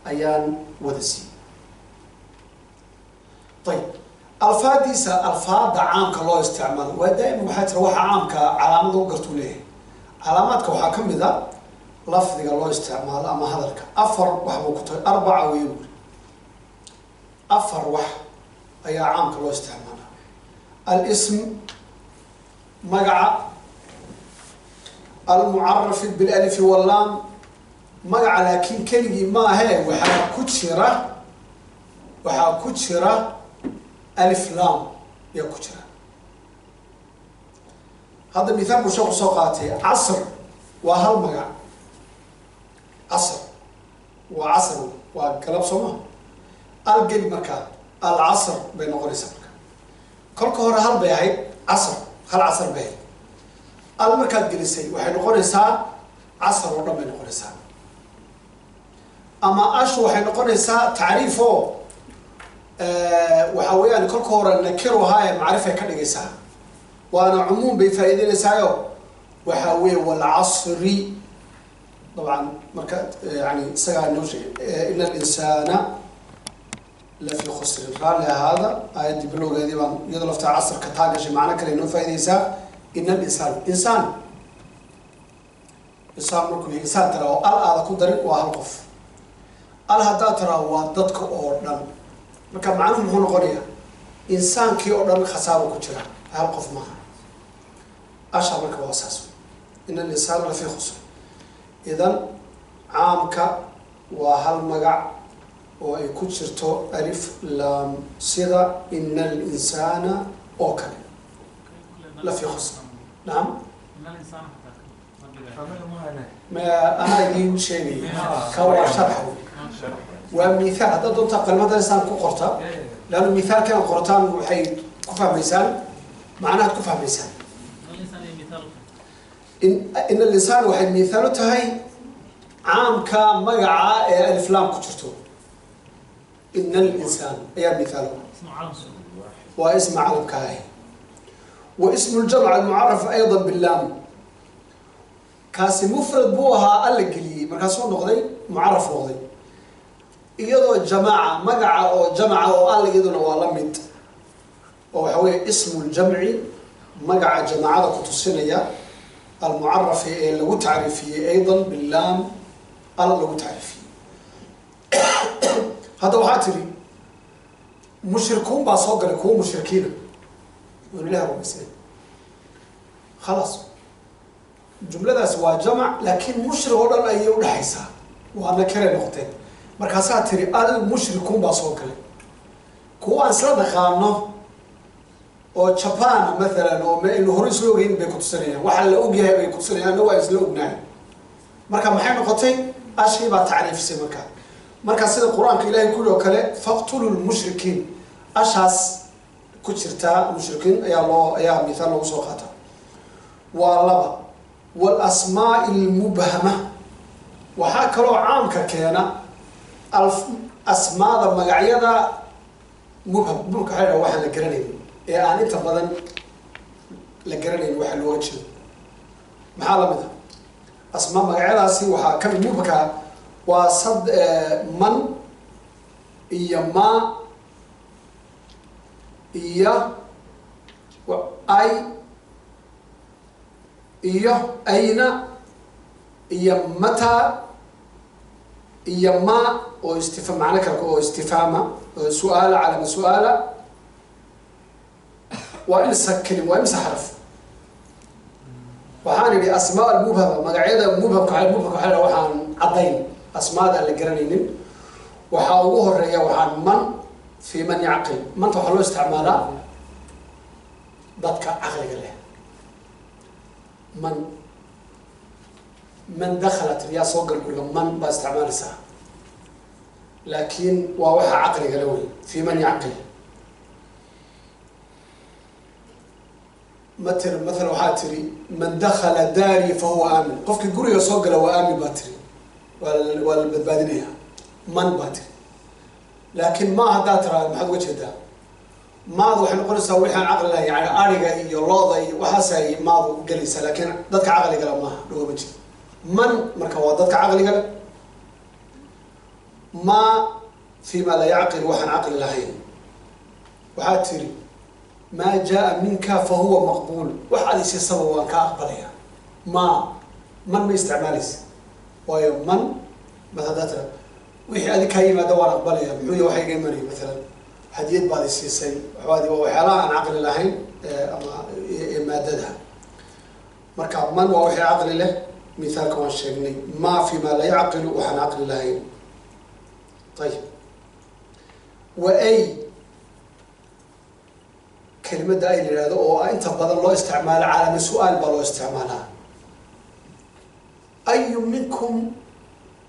ayaan wada siiyey. Ayib, alfaadiisa, alfaada caamka loo isticmaalo waa daa'ima. Waxaa jira waxa caamka calaamad lagu gartuu leeyahay. Calaamaadka waxaa ka mid a lafdiga loo isticmaalo ama hadalka. Afar wax buu ku tagay, arbaca weeye buuri, afar wax ayaa caamka loo isticmaalaa: alism, magaca, almucarafi bilalifi wallaam, magaca laakiin keligii maahee waxaa ku jira alif lam ayaa ku jira. Hadda mithaal buu sheeku soo qaatay. Casr waa hal magac, casr waa casr, waa galab, soo maha? Algeli markaa alcasr bay noqonaysaa. Marka kolka hore hal bay ahayd, casr, hal casr bay ahayd. Al markaad gelisay waxay noqonaysaa casr oo dhan bay noqonaysaa. Ama ashu waxay noqonaysaa tacriifo, waxa weeyaan kolka hore nakiro ahaaye macrifay ka dhigaysaa, waana cumuum bay faa'iideynaysaayo. Waxa weeye walcasri dabcan marka yani isagaa noo sheegay ina alinsaana lafi khusrin. Raalli ahaada, aayaddii bilowgeedii baan iyadoo laftaa casrka taa gashay, macno kale inoo faaideysaa. Ina alinsaan, insaan, insaan markuu yahay insaan tara oo al aada ku darin waa hal qof, al haddaa taraa waa dadka oo dhan. Marka macnuhu muxuu noqonayaa? Insaankii oo dhan khasaaro ku jira, hal qof maaha asha. Marka waa saas, ina alinsaana lafii khusr. Idan caamka waa hal magac oo ay ku jirto alif laam, sida ina alinsaana oo kale, lafii khusr. Nacam, ma anaa idiin sheegaya, ka waa sharx wey, waa mithaal. Haddaad doontaa qalimada insaan ku qorta, leanna mithaalkan qorataan waxay ku fahmaysaan macnahaad ku fahmaysaan. In alinsaan waxay mithaal u tahay caamka magaca ee aliflaam ku jirto. Ina alinsaan ayaa mithaal waa isma calamka ahi. Wa ismu ljamc almucaraf ayda billaam, kaasi mufrad buu ahaa, alla geliyey, markaasuu noqday mucaraf noqday. Iyadoo jamaaca magaca oo jamca oo al iyaduna waa la mid, oo waxa weeye ismu ljamci magaca jamaacada ku tusinaya almucarafi ee lagu tacriifiyey aydan billaam al lagu tacriifiyey. Hadda waxaa tidhi mushrikuun baa soo galay, kuwa mushrikiina oon ilaah rumaysnayn. Khalaas, jumladaas waa jamac, laakiin mushrik oo dhan ayay udhexaysaa, waa nakiray noqoteen. Markaasaa tiri al mushrikuun baa soo galay, kuwa aan isla dhaqaano oo Japan mathalan oo aynu hore isla ogeyn bay kutusinayaan, waxa la ogyahay bay kutusinayaan, annagu aan isla ognahay. Marka maxay noqotay? Ashii baa tacriifisay. Marka sida Qur-aanka Ilahay kuli oo kale, faqtulu lmushrikiin, ashaas ku jirtaa mushrikiin ayaa loo ayaa mithaal loogu soo qaata. Waa laba. Walasmaai almubhama, waxaa kaloo caamka keena asmaada magacyada mubham. Mubhamka waxaa la yidhaha waxaan la garanaynin ee aan inta badan la garanayn waxa looga jeedo. Maxaa lamid ah asmaa magacyadaasi? Waxaa kamid mubhamka waa sad man iyo ma iyo ay iyo ayna iyo mata iyo ma oo istifa macno kale oo istifhaama oo su-aala calama su-aala. Waa imsa kelim? Waa imsa xaraf? Waxaan idhi asmaa almubhama, magacyada mubhamka. Mubhamka waxaa la waxaan caddayn, asmaada aan la garanaynin. Waxaa ugu horeeya waxaan man fi man yacqil. Manta waxaa loo isticmaalaa dadka caqliga leh. Man dakhalat, yaa soo gal guriga, man baa isticmaalaysaa, laakiin waa waxa caqliga le wey, fi man yacqil. Ma tiri mathalan waxaa tiri man dakhala daari fahuwa aamin, qofkii guriga soo gala waa aamin baa tiri, waa la badbaadinaya, man baa tiri. Laakiin ma haddaa tiraado maxaad uga jeedaa? Maadu waxay noqonaysaa wixii aan caqli lahayn, yani ariga iyo looda iyo waxaasay maadu gelaysaa, laakiin dadka caqligale maaha, dhogama jiro. Man marka waa dadka caqliga le, ma fi ma laa yacqil, waxaan caqli lahayn. Waxaa tiri maa jaa minka fahuwa maqbuul, wax aad isiisaba waan kaa aqbalaya. Ma man ma isticmaalaysa, waayo man mas haddaa tira wixii adig kaa yimaada waan aqbalaya, muxuu yahay waxa iga imanaya? Mathalan hadiyad baad isiisay, waxbaad waa waxyaalaha aan caqli lahayn ama ee maadada. Marka man waa wixii caqli leh, mithaalka waan sheegnay. Ma fi ma laa yacqilu, waxaan caqli lahayn. Ayib, wa ay kelimadda ay la yihahdo oo inta badan loo isticmaalo calaama su-aal baa loo isticmaalaa. Ayu minkum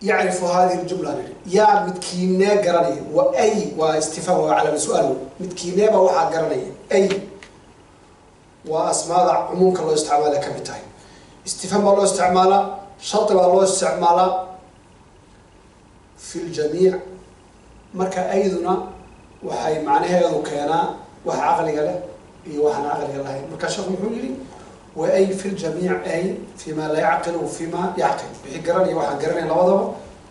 yacrifu hadihi ljumla nidhi, yaa midkiinee garanaya? Wa ay waa istifhaam, waa calaama su-aal wey, midkiinee baa waxaa garanaya? Ay waa asmaada cumuumka loo isticmaala ka mid tahay. Istifhaam baa loo isticmaalaa, shardi baa loo isticmaalaa fi ljamiic. Marka ayduna waxay macnaheedu keenaa wax caqliga leh iyo waxaan caqliga lahayn. Marka sheekhu muxuu yihi? Wa ay fi ljamiic, ay fi ma laa yacqil wa fi ma yacqil, wixii garanaya waxaan garanaya labadaba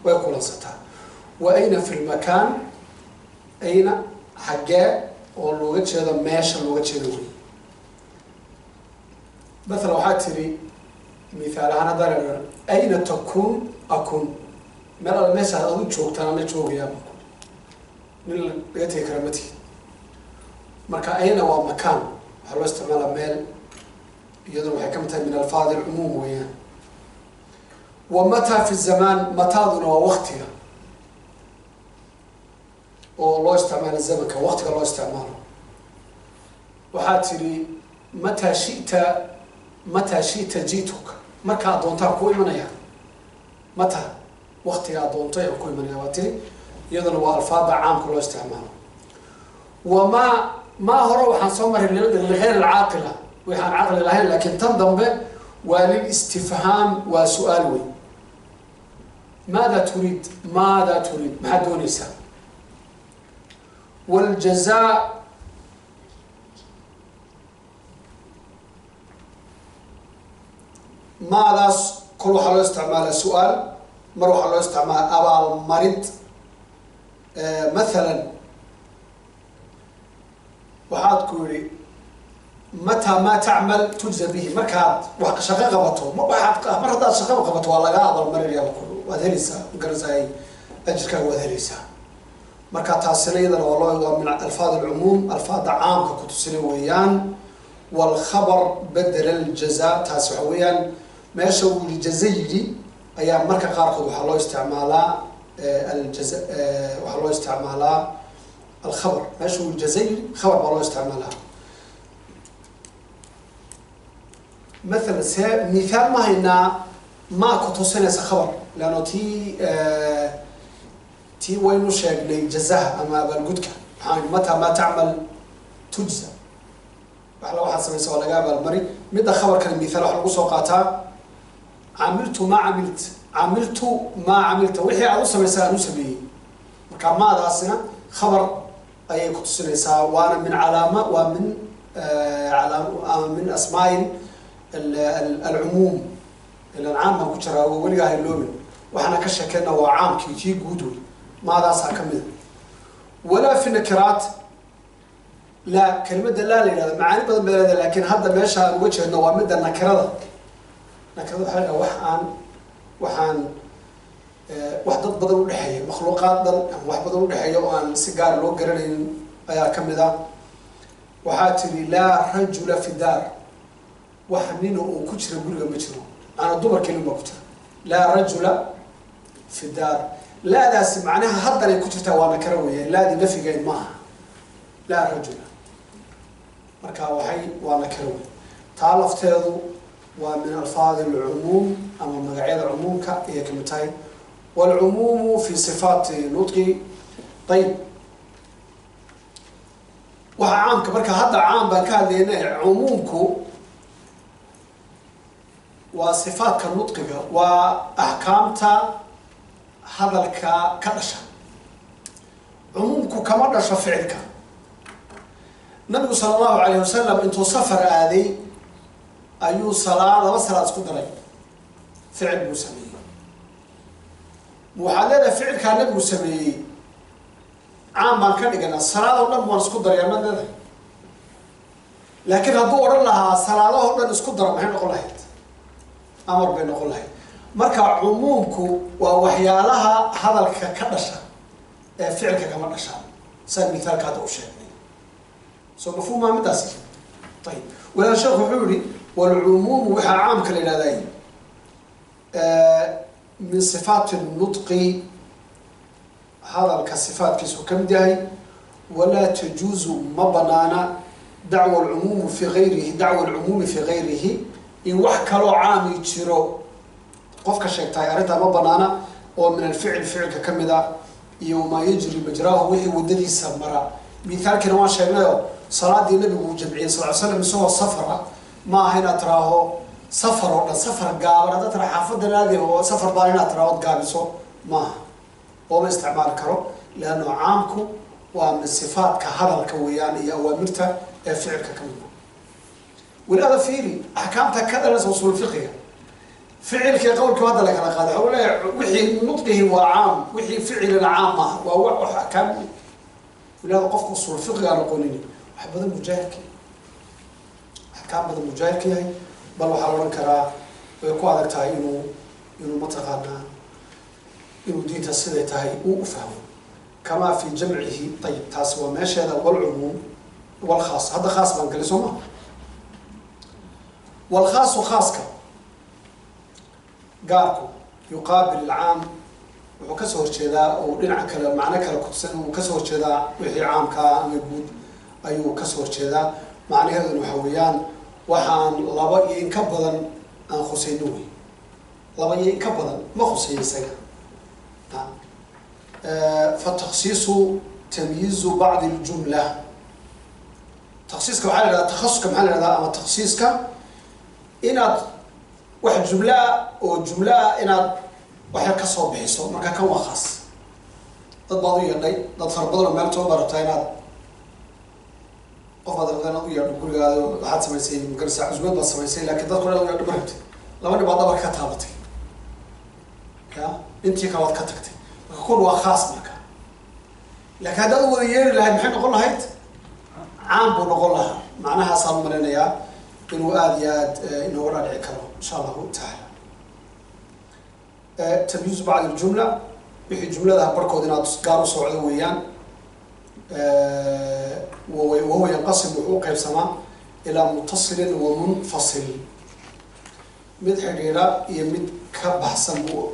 way kulansataa. Wa ayna fi lmakaan, ayna xaggee oo looga jeedo meesha looga jeedo wey. Mathalan waxaa tiri mithaal ahaan haddaan idhahno ayna takun akun, meel alla meeshaad adu joogtaan ana joogayaa, nin laga tegi kara ma tihid. Marka ayna waa makaan, waxaa loo isticmaalaa meel, iyaduna waxay ka mid tahay min alfaadi alcumuum weeyaan. Wa mataa fi zamaan, mataaduna waa waktiga oo loo isticmaalo zamanka, waktiga loo isticmaalo. Waxaa tiri mataa shita, mataa shita ji'tuka, markaa doontaa ku imanaya. Mataa waktigaa doonto ayaan ku imanaya waa tiri, iyaduna waa alfaada caamka loo isticmaalo. Wamaa maa hore waxaan soo maray ligayr alcaaqila, wixi aan caqli lahayn, laakiin tan dambe waa lilistifhaam, waa su-aal wey. Maada turiid, maada turiid, maxaad doonaysaa? Waljazaa maadaas kol waxaa loo isticmaalaa su-aal, mar waxaa loo isticmaalaa abaalmarid. Mathalan waxaad ku yidhi mataa maa tacmal tujza bihi, markaad wax shaqo qabato, waxaad mar haddaad shaqo qabato waa lagaa abaalmarinaya, waad helaysaa, magaranaysaa ajirkaaga waad helaysaa. Marka taasina iyadana waa loo waa min alfaad alcumuum, alfaada caamka kutusina weeyaan. Walkhabar bedela aljaza, taas waxa weeyaan meesha uu yidhi jaza yidhi ayaa marka qaarkood waxaa loo isticmaalaa aljaza, waxaa loo isticmaalaa alkhabar. Meesha uu jaza yidhi khabar baa loo isticmaalaa. Mathalan see mithaal ma haynaa maa kutusinaysa khabar, leanno tii waynu sheegnay jazaha ama abaalgudka. Maxaa mataa maa tacmal tujza, waxla waxaad samaysa waa laga abaalmari. Midda khabarkana mithaal waxa lagu soo qaataa camiltu maa camilt, camiltu maa camilta, wixii aad u samaysa aan u sameeyey. Marka maadaasina khabar ayay kutusinaysaa, waana min calaama, waa min min asmaai alcumuum, ilan caam baan ku jiraa oo weligaa hayloomin. Waxaana ka sheekeyna waa caamkii kii guud wey, maadaasaa ka mida. Walaa fi nakiraat, laa kelimada laa la yidhahdo macaani badan bay leedahay, laakiin hadda meesha aan uga jeedno waa midda nakirada. Nakirada waxaa la yidhaha wax aan waxaan wax dad badan udhexeeya, makhluuqaad dhan ama wax badan udhexeeya oo aan si gaar loo garanaynin ayaa ka mid ah. Waxaa tiri laa rajula fi daar, wax nina oo ku jira guriga ma jiro, macanaa dumar kelin baa ku jira. Laa rajula fi daar, laadaasi macnaha haddanay ku jirtaa waa nakiro weeye, laadii nafigeed maaha. Laa rajula marka waxay waa nakiro wey, taa lafteedu waa min alfaadi alcumuum ama magacyada cumuumka ayay kamid tahay. Waalcumuumu fi sifaati nutqi. Ayib, waxaa caamka marka hadda caam baan ka hadlayna, cumuumku waa sifaadka nutqiga, waa axkaamta hadalka ka dhasha. Cumuumku kama dhasho ficilka. Nabigu sala allahu alayh wasalam intuu safar aaday ayuu salaad laba salaad isku daray, ficil buu sameeyey. Waxaad leedahay ficilkaa nabigu sameeyey caam baan ka dhiganaa, salaad oo dhan waan isku daraya maad leedahay. Laakiin hadduu odhan lahaa salaadahoo dhan isku dara, maxay noqon lahayd? Amar bay noqon lahayd. Marka cumuumku waa waxyaalaha hadalka ka dhasha ee ficilka kama dhashaan, saan mithaalka hadda u sheegnay. Soo mafhuum maa midaasi? Ayib, walaal sheekh wuxuu yihi walcumuumu waxaa caamka la yidhahday min sifaati nutqi, hadalka sifaatkiisu ka mid yahay. Walaa tajuuzu ma banaana dacwa alcumuumu fi gayrihi, dacwa alcumuumi fi gayrihi, in wax kaloo caami jiro qofka sheegtahay arrintaa ma banaana, oo min alficil ficilka ka mid a iyo wamaa yajri majraahu wixii waddadiisa mara. Mithaalkiina waan sheegnayoo salaadii nabigu uu jamciyey sal ly slam isagoo safar ah, ma aha inaad tiraaho safar oo dhan, safar gaaban haddaad tiraa xaafadan aadi oo safar baan inaad tiraaho od gaabiso maaha, ooma isticmaali karo, leanno caamku waa min sifaadka hadalka weeyaan iyo awaamirta ee ficilka ka midna. Weli ada fiiri axkaamta ka dhalanaysa usuul fiqiga, ficilkii qowlkii hadda la kala qaaday. Waxaa leeyahay wixii nutqihi waa caam, wixii ficilina caam maaha, waa wax axkaam. Weli ada qofka usuul fiqiga aan aqoonin wax badan mujaahilka, axkaam badan mujaahilka yahay, bal waxaa la odhan karaa way ku adag tahay inuu mataqaanaa inuu diinta siday tahay uu u fahmo. Kamaa fi jamcihi. Ayib, taasi waa meesheeda. Walcumuum walkhaas, hadda khaas baan galay soo ma. Walkhaasu khaaska gaarku yuqaabil alcaam, wuxuu kasoo horjeedaa oo dhinaca kale macno kale kutusan, uu kasoo horjeedaa wixii caamkaa ama guud ayuu kasoo horjeedaa. Macnaheeduna waxa weeyaan waxaan laba iyo in ka badan aan khusayno wey, laba iyo in ka badan ma khuseeyo isaga. Fataksiisu tamyiizu bacdi ljumla, taksiiska waxaa la yihahdaa takhasuska, maxaa la yihahdaa ama taksiiska, inaad wax jumlaa oo jumlaa inaad waxyar kasoo bixiso. Marka kan waa khaas, dad baad u yeedhay, dad fara badan oo meel soo barata inaad Qof aad rabta inaad u yeedho gurigaada, waxaad samaysay magarasa cusbad baad samaysay, laakiin dadku dhan u yeedho ma rabtid. Laba nin baad dhabarka ka taabatay, ya intii kale waad ka tagtay. Marka kun waa khaas. Marka laakiin haddaad u wada yeeri lahayd, maxay noqon lahayd? Caam buu noqon lahaa. Macnahaasaan u malinayaa inuu aada iyo aad inooga dhaadhici karo, insha Allahu tacaala. Tamyiizu bacd aljumla, wixii jumladaha barhkood inaad gaar u socdo weeyaan. Wahuwa yanqasim, wuxuu u qaybsamaa ilaa mutasilin wa munfasil, mid xidhiidha iyo mid ka baxsan buu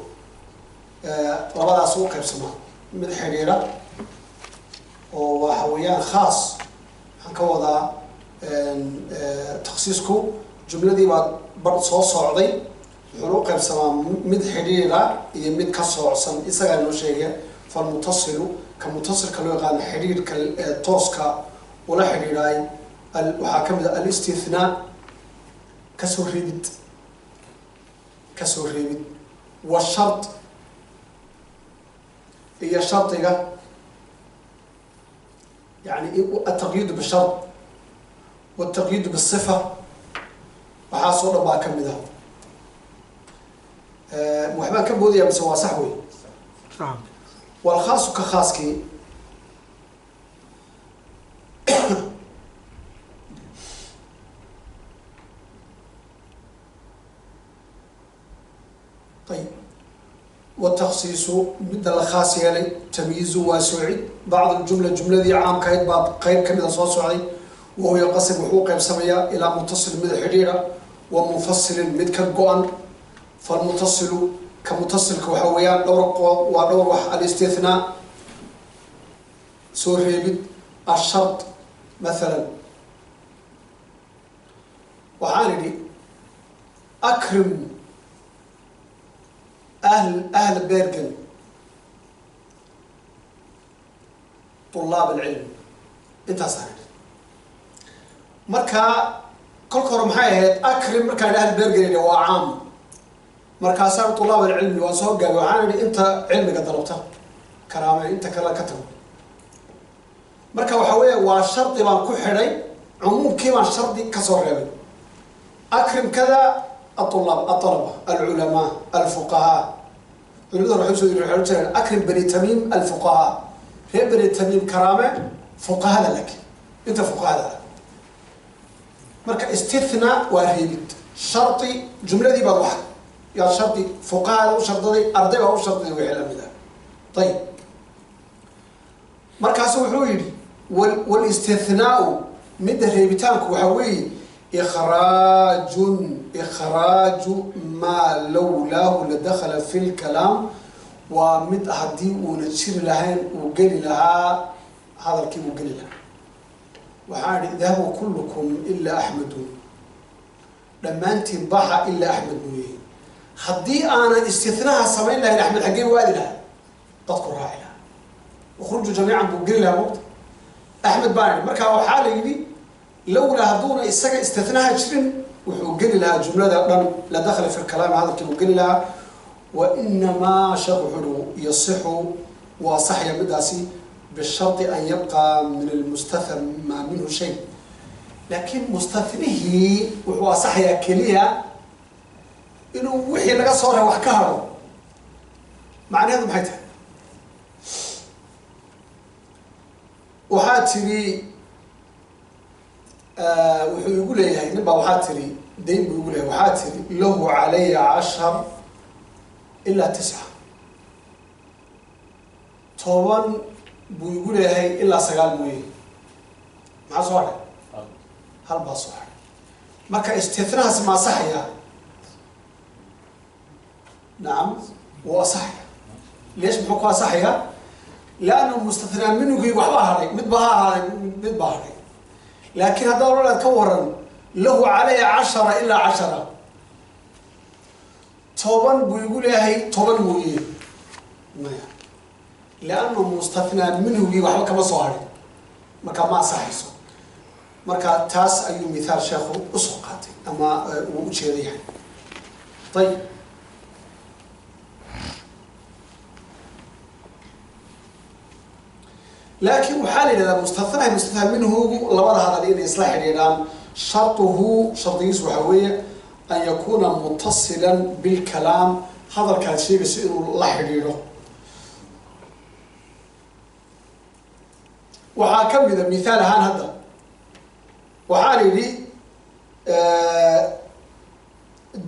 labadaas u qaybsamaa. Mid xidhiidha oo waxa weeyaan khaas, waxaan ka wadaa takhsiisku jumladii baad bar soo socday. Wuxuuna u qaybsamaa mid xidhiidha iyo mid ka soocsan, isagaa noo sheegaya. Falmutasilu, ka mutasilka loo yaqaano, xidhiidhka tooska ula xidhiidhaay, waxaa ka mid a alistithnaa, kasoo reebid, kasoo reebid, washard, iyo shardiga, yani altaqyiidu bishard waltaqyiidu bisifa. Waxaasoo dhan baa ka mid ah. Waxbaan ka boodaya mise waa sax wey? Sax. Walkhaasu, ka khaaskii, ayib. Wataksiisu, midda la khaas yeelay, tamyiizu, waa soocid, bacd aljumla, jumladii caamkahayd baad qeyb kamida soo socday. Wahuwa yanqasim, wuxuu qaybsamayaa ilaa mutasil, mid xidhiidha, wa munfasilin, mid ka go-an. Falmutasilu, ka mutasilka, waxa weeyaan dhowr waa dhowr wax: alistithnaa, soo reebid, ashard. Mathalan waxaan idhi: akrim ahl Bergen طulaab alcilm. Intaasaan idhi. Marka kolka hore maxay ahayd? Akrim markaan ahl Bergen idhi waa caam. Markaasaan طulaab alcilmi waan soo gaabay, waxaan idhi inta cilmiga dalabta karaame, inta kale ka tago. Marka waxa weeya waa shardi baan ku xidhay, cumuumkii baan shardi kasoo reebay. Akrim kada aulaab, alطalaba, alculamaa, alfuqahaa. Culimada waxay usoo yiri, waxay jireen: akrim Bani Tamiim alfuqahaa, reer Bani Tamiim karaame, fuqahada, laakiin inta fuqahada ah. Marka istithna waa reebid, shardi jumladii baad wax yaa shardi fuqahada u shardaday, arday baa u shardiday, wixii lamid ah. Ayib. Markaasu wuxuu yidhi: wlistithnaau, midda reebitaanku waxaa weeye ikhraajun, ikhraaju maa lowlaahu ladakhala fi lkalaam. Waa mid haddii uuna jiri lahayn uu geli lahaa hadalkii, uu geli lahaa. Waxaan idhi: idhabuu kullukum ilaa Axmedun, dhammaantiin baxa ilaa Axmed mooye. Haddii aanan istithnaha samayn lahayn, Axmed xaggee waadi lahaa? Dadku raaci lahaa, ukhruju jamiican buu geli lahaa. Mogta Axmed baan idhi. Marka waxaa la yidhi lowlaa, hadduuna isaga istithnaha jirin, wuxuu geli lahaa jumlada dhan, la dakhala fi lkalaami, hadalkii buu geli lahaa. Wa inamaa sheekh wuxuu uhi yasixu, waa saxya midaasi, bishardi an yabqa min almustathna maa minhu shay. Laakiin mustathnihii wuxuu asaxayaa keliya inuu wixii laga soo reeb wax ka haro. Macnaheedu maxay tahay? Waxaa tiri wuxuu igu leeyahay nin baa, waxaa tiri dayn buu igu leeyahay. Waxaa tiri lahu calaya 10 ilaa 9, 10 buu igu leeyahay ilaa 9 mooye. Maxaa soo hadhay? Hal baa soo hadhay. Marka istithnahaas ma asaxaya? Nacam, wuu asaxaya. Leesh? Muxuu ku asaxayaa? Liannu mustathnaa minhugii waxbaa hadhay, mid baa ha ahaaday, mid baa hadhay. Laakiin haddaad odhanaad ka waran lahu calaya 10 ilaa 10, 10 buu igu leeyahay 10 mooye, maya, liannu mustathnaa minhugii waxba kama soo hadhin, marka ma asaxayso. Marka taas ayuu mithaal sheekhu usoo qaatay ama uu ujeeda yahay. Ayib. Laakiin waxaa la yidhahdaa mustathnaha mustathnaa minhugu labada hadal inay isla xidhiidhaan. Shartuhu, shardigiisu waxaa weeye an yakuuna mutasilan bilkalaam, hadalkaad sheegayso inuu la xidhiidho. Waxaa ka mid a mithaal ahaan hadda waxaan idhi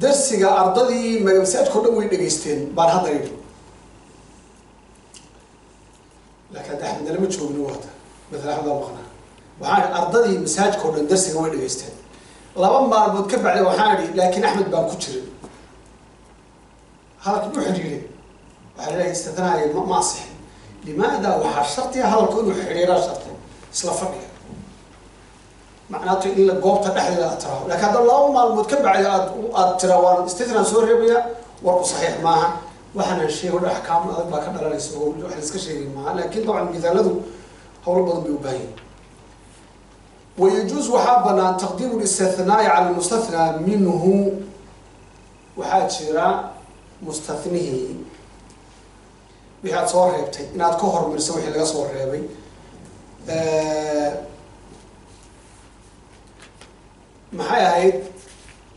darsiga ardadii masaajidka o dhan way dhegaysteen baan hadda idhi, laakiin hadda Axmed lama joogno, waata matala Axmed waa maqnaa. Waxaan idhi ardadii masaajidka o dhan darsiga way dhegaysteen. 2 maalmood ka bacdi waxaan idhi laakiin Axmed baan ku jirin. Hadalka u xidhiidhay waxaa laleeyahay istithnaaga ma asixin. Limaada? Waxaa shartiga hadalku inuu xidhiidhaa sharti isla fadhiga, macnaatu in la goobta dhexdeeda aad tiraho. Laakiin hadda 2 maalmood ka bacdi aad tiraa waan istithnaa soo reebaya, warku saxiix maaha. Waxaana sheego dhan axkaam adag baa ka dhalanaysa oo wax la iska sheegay maaha, laakiin dabcan mithaaladu howlo badan bay u baahan yihin. Wayajuuz waxaa banaan taqdiimu listithnaai cala almustathnaa minhu. Waxaa jira mustathnihii wixii aad soo reebtay inaad ka hormariso wixii laga soo reebay. Maxay ahayd?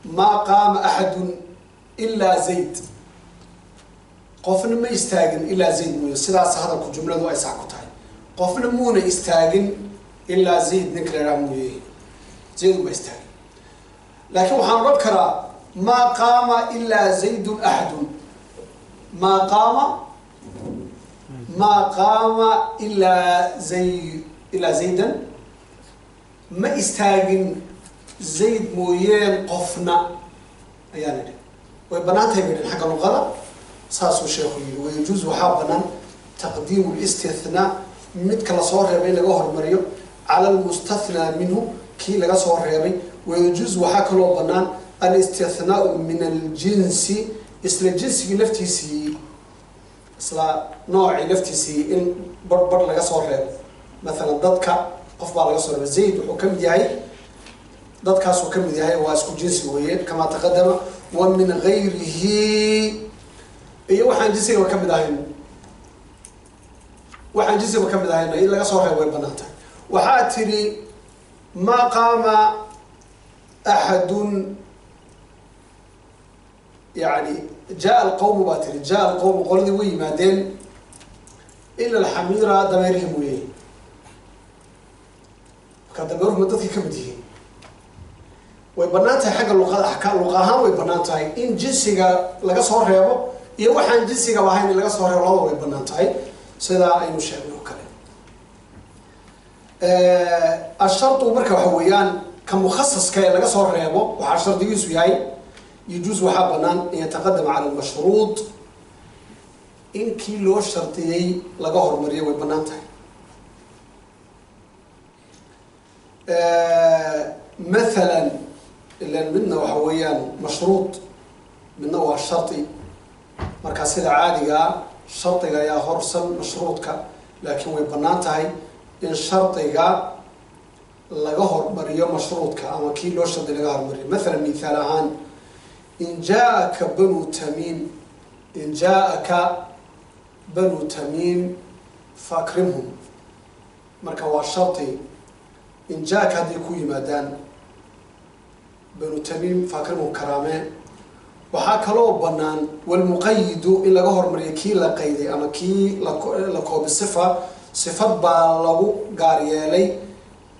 Maa qaama axadun ilaa Zayd, qofna ma istaagin ilaa Zayd mooye. Sidaas hadalku jumladu ay sax ku tahay, qofna muuna istaagin ilaa Zayd ninka la idhaha mooye, Zayd uma istaagin. Laakiin waxaan odhan karaa maa qaama ilaa Zaydun axadun, maa qaama, maa qaama ilaa zay ilaa Zaydan, ma istaagin Zayd mooyeen qofna ayaan idhi. Way bannaan tahay bay dhin xagga luqada, saasuu sheekhu yidhi. Wayajuuz waxaa bannaan taqdiimu listithnaa, midka lasoo reebay in laga hormariyo cala almustathnaa minhu, kii laga soo reebay. Wayajuuz waxaa kaloo bannaan alistithnaau min aljinsi, isla jinsigii laftiisii, isla noocii laftiisii in bar bar laga soo reebo. Mathalan dadka qof baa laga soo reebay, Zayd wuxuu ka mid yahay dadkaasuu ka mid yahay, waa isku jinsi weeye kamaa taqadama. Wa min gayrihi, iyo waxaan jinsigaba ka mid ahayn, waxaan jinsigaba ka mid ahayn in laga soo reebo way banaan tahay. Waxaa tidhi maa qaama axadun, yani jaa alqawmu baa tiri, jaa alqawmu qoladii way yimaadeen ila alxamiira dameerihii mooye. Marka dameeruhu ma dadkii ka mid yihiin? Way bannaan tahay xagga luqada, axkaam luqa ahaan way bannaan tahay in jinsiga laga soo reebo iyo waxaan jinsigaba ahayn in laga soo reebo, labada way bannaan tahay sidaa aynu sheegnay oo kale. Ashardu marka waxa weeyaan ka mukhasaska ee laga soo reebo waxaa shardigiisu yahay yajuuz waxaa bannaan an yataqadama cala almashruud, in kii loo shardiyey laga hormariyo way bannaan tahay. Mathalan ilan midna waxa weeyaan mashruud, midna waa shardi. Marka sida caadigaa shardiga ayaa horsan mashruudka, laakiin way bannaan tahay in shardiga laga hormariyo mashruudka ama kii loo shardi laga hormariyo. Mathalan mithaal ahaan in jaaaka banu tamiim, in jaaaka banu tamiim faakrimhum. Marka waa shardi, in jaaka hadday ku yimaadaan banu tamiim faakrimhum karaameen. Waxaa kaloo bannaan walmuqayidu in laga hormariyo kii la qayday ama kii la koobi sifa, sifad baa lagu gaar yeelay,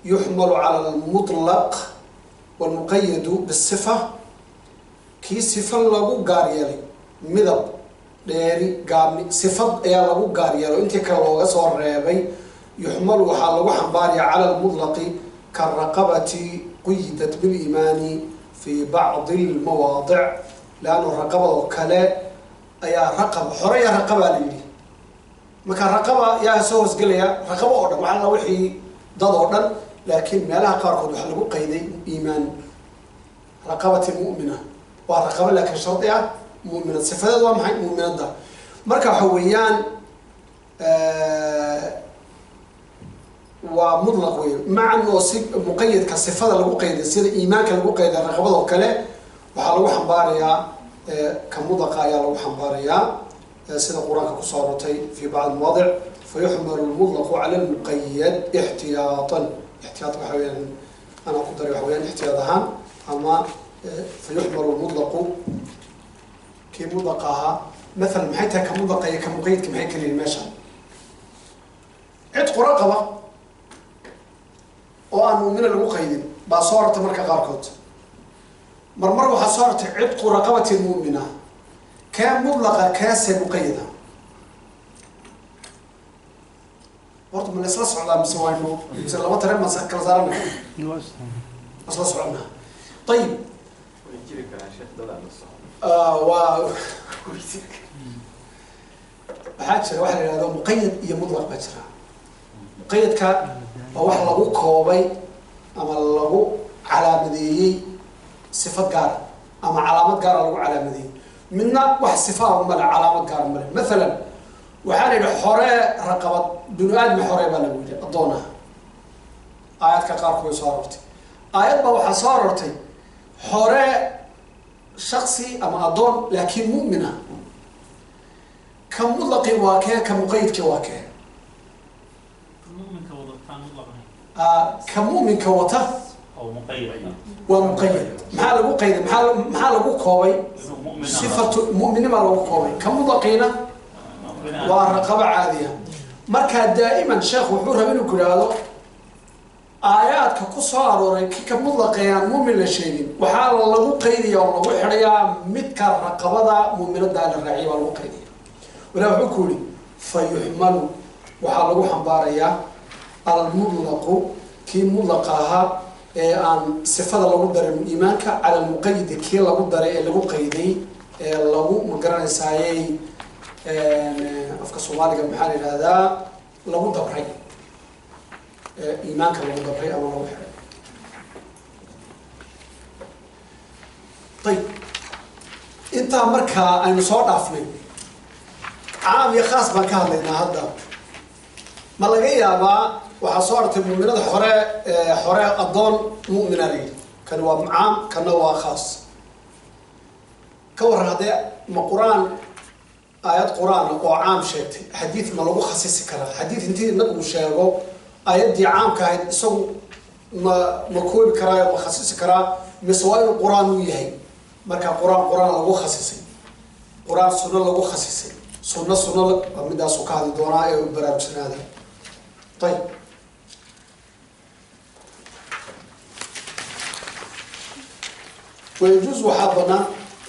yuxmalu cala almutlaq. Walmuqayadu bisifa, kii sifa lagu gaar yeelay, midab, dheeri, gaabni, sifad ayaa lagu gaar yeelay intii kale looga soo reebay, yuxmalu waxaa lagu xambaaraya cala almutlaqi karaqabati quyidat biliimaani fi bacdi almawaadic. Leannu raqabadoo kale ayaa raqaba xoreya raqabaa la yidhi, marka raqaba yaa soo hoosgelaya raqabo oo dhan, waxaa la wixii dad oo dhan, laakiin meelaha qaarkood waxaa lagu qayday iimaan. Raqabati mu'mina waa raqabo laakiin shardi ah mu'minad, sifadeed waa maxay? Mu'minadda. Marka waxa weeyaan waa mutlaq weyn, macan oo si muqayadka sifada lagu qayday sida iimaanka lagu qayday raqabadoo kale waxaa lagu xambaarayaa ka mudlaqa ayaa lagu xambaarayaa. Sida Qur-aanka kusoo arortay fi bacd mawaadic, fayuxmalu lmutlaqu cala lmuqayad ixtiyaatan. Ixtiyaat waxa weyaan anaa ku daray, waxa weyaan ixtiyaad ahaan ama fayuxmalu lmutlaqu kii mutlaqa ahaa. Mathalan, maxay tahay ka mutlaqa iyo ka muqayadka? Maxay kala yihin meesha? Cid qura qaba oo aan muumina lagu qaydin baa soo arortay marka qaarkood. Marmar waxaa soo arortay cidqu raqabatin mu'mina. Kee mutlaqa, keese muqayada? Horta ma la isla socdaa mise waynu mise laba tare ma kala saarana? Isla soconaa. Ayib. Way jiri karaan, sheekh, dad aan la socon. Waa waxaa jira waxa la yihahdo muqayad iyo mutlaq baa jira. Muqayadka waa wax lagu koobay ama lagu calaamadeeyey sifad gaara ama calaamad gaara lagu calaamadeeyey. Midna wax sifaa male, calaamad gaara male. Mathalan, waxaa la yidhi xoree raqabad, binu aadmi xoree baa lagu yidhi addoonaha. Aayadka qaarkood way soo aroortay. Aayad baa waxaa soo aroortay xoree shaksi ama addoon laakiin mu'min ah. Ka mutlaqi waa kee? Ka muqayidki waa kee? Mu'minka wadataan mutlaq ahayn. Ka mu'minka wata oo muqayyad ah. Waa muqayad. Maxaa lagu qayday? Maxaa lagu koobay? Inuu mu'min ahaa. Sifatu mu'minnima lagu koobay. Ka mutlaqiina Mu'min ah. waa raqaba caadiya. Marka daa'iman sheekhu wuxuu rabay inuu ku idhaahdo aayaadka ku soo arooray ki ka mutlaqeeyaan mu'min la sheegin, waxaa lagu qaydaya oo lagu xidhayaa midka raqabada mu'minadaa la raaciyay baa lagu qaydaya. Walaa wuxuu ku yihi fa yuxmalu, waxaa lagu xambaarayaa almutlaqu, kii mutlaqa ahaa ee aan sifada lagu darin iimaanka, cala almuqayidi, kii lagu daray ee lagu qayday ee lagu magaranaysaayey, afka Soomaaliga maxaa la yidhahdaa, lagu dabray ee iimaanka lagu dabray ama lagu xiray. Ayib, intaa markaa aynu soo dhaafnay, caam iyo khaas baan ka hadlaynaa hadda. Ma laga yaabaa waxaa soo artay mu'minada xore xore addoon mu'mina la yidhi, kani waa caam, kana waa khaas. Ka warran haddee ma Qur-aan, aayad Qur-aan oo caam sheegtay, xadiid ma lagu khasisi karaa? Xadiid intii nabigu sheego aayaddii caamka ahayd, isagu ma koobi karaayo, ma khasisi karaa, mise waa inuu Qur-aan u yahay? Marka Qur-aan Qur-aan lagu khasisay, Qur-aan sunno lagu khasisay, sunno sunno waa midaasuu ka hadli doonaa ee u baraarugsanaada. Ayib, ويجوز waxaa banaan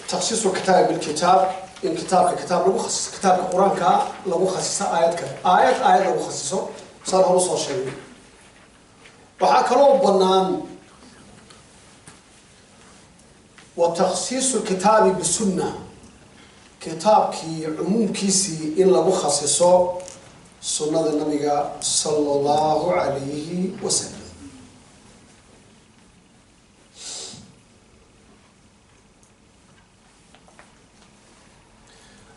تخصيص الكتاب بالكتاب, in kitaabka kitaab lagu khasiso, kitaabka Qur-aanka lagu khasiso aayad kale, aayad aayad lagu khasiso, saan hore usoo sheegnay. Waxaa kaloo banaan وتخصيص الكتاب بالسنة, kitaabkii cumuumkiisii in lagu khasiso sunnada nabiga sala Allahu calayhi wasalam.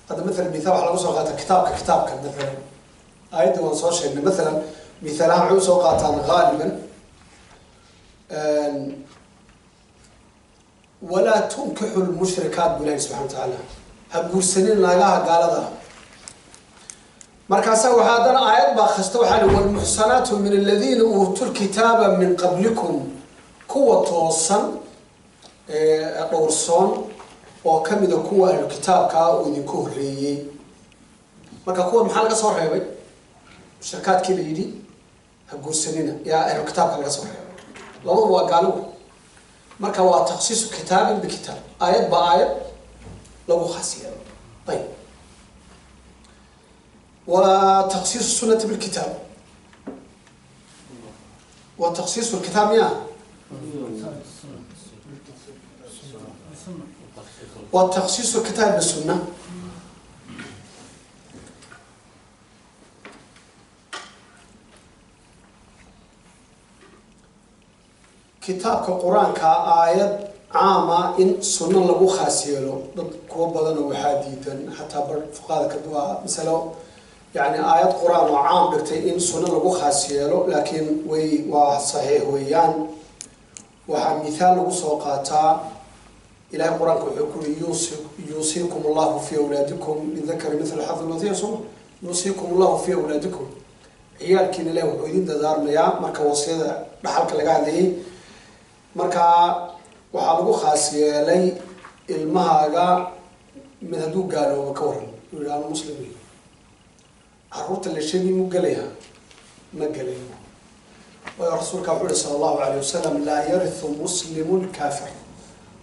Hadda mathalan mithaal waxaa lagu soo qaata kitaabka mathalan aayadda waan soo sheegnay. Mathalan mithaalaha waxay usoo qaataan gaaliban walaa tunkixu lmushrikaat bu Ilahi subxana wa tacaala, ha guursanin naagaha gaalada ah. Markaasa waxaa haddana aayad baa khasta, waxaa li walmuxsanaatu min aladiina uutuu lkitaaba min qablikum, kuwa toosan ee dhowrsoon oo kamida kuwa ahlu kitaabkaa oo idinku horreeyey. Marka kuwan maxaa laga soo reebay? Mushrikaadkii la yidhi ha guursanina yaa ahlu kitaabka laga soo reebay. Labadu waa gaalo wey. Marka waa takhsiisu kitaabin bikitaab, aayad ba aayad lagu khas yeelo. Ayib, wa takhsiisu sunnati bilkitaab wa takhsiisu lkitaab miya wa takhsiisu lkitaab bisunna. Kitaabka Qur-aanka aayad caama in sunno lagu khaas yeelo, dad kuwa badanoo waxaa diidan, xataa bar fuqaada ka waa masalo, yani aayad Qur-aan oo caam dhigtay in sunno lagu khaas yeelo, laakiin way waa saxiix weeyaan. Waxaa mithaal lagu soo qaataa Ilaahay qur-aanka wuxuu ku yiri yuusiikum allahu fi awlaadikum lidakari mithlu xadhi lunthaya, soma yuusiikum allahu fi awlaadikum, ciyaalkiina ilahi wuxuu idin dardaarmayaa. Marka wasiyada dhaxalka laga hadlayay, marka waxaa lagu khaas yeelay ilmahaaga mid hadduu gaaloobo ka waran, uu yidhi anu muslim wey, carruurta la sheegi mu gelayaa? Ma gelayo. Waayo rasuulka wuxuu yihi sala allahu alayh wasalam, laa yarithu muslimun kaafir,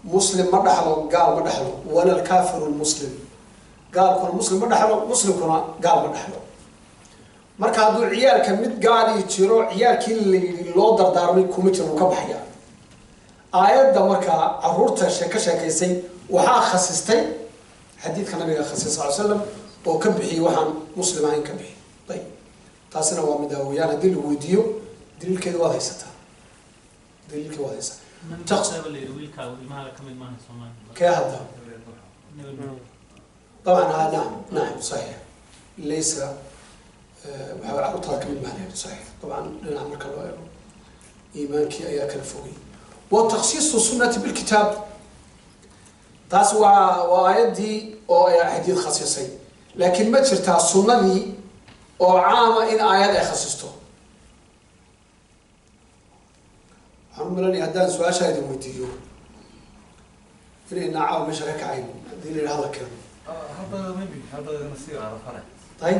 muslim ma dhaxlo gaal ma dhaxlo, wala alkaafiru lmuslim, gaalkuna muslim ma dhaxlo, muslimkuna gaal ma dhaxlo. Marka hadduu ciyaalka mid gaali jiro, ciyaalkii la yidhi loo dardaarmay kuma jiro, wuu ka baxaya aayadda. Markaa carruurta ka sheekaysay waxaa khasistay xadiidka nabiga khasisay sal slam oo ka bixiyey waxaan muslim ahayn ka bixi. Ayib, taasina waa mid weeyaan. Haddii lagu weydiiyo daliilkeeda waad haysataa, daliilkeeda waad haysataa. Kee hadda طبعا نعم نعم صحيح، ليس waxaa carruurtaada kamid maha, صحيح طبعا. Dhinaca marka loo eego iimaankii ayaa kala fogay. Wa takhsiisu sunnati bilkitaab, taas waa aayaddii oo ay xadiid khasisay, laakiin ma jirtaa sunnadii oo caama in aayad ay khasisto? Waxaan u malanaya haddaan su-aashaa idin weydiiyo inayna caawa meesha ka kacayn haddii la yidhaha la keeno. طيب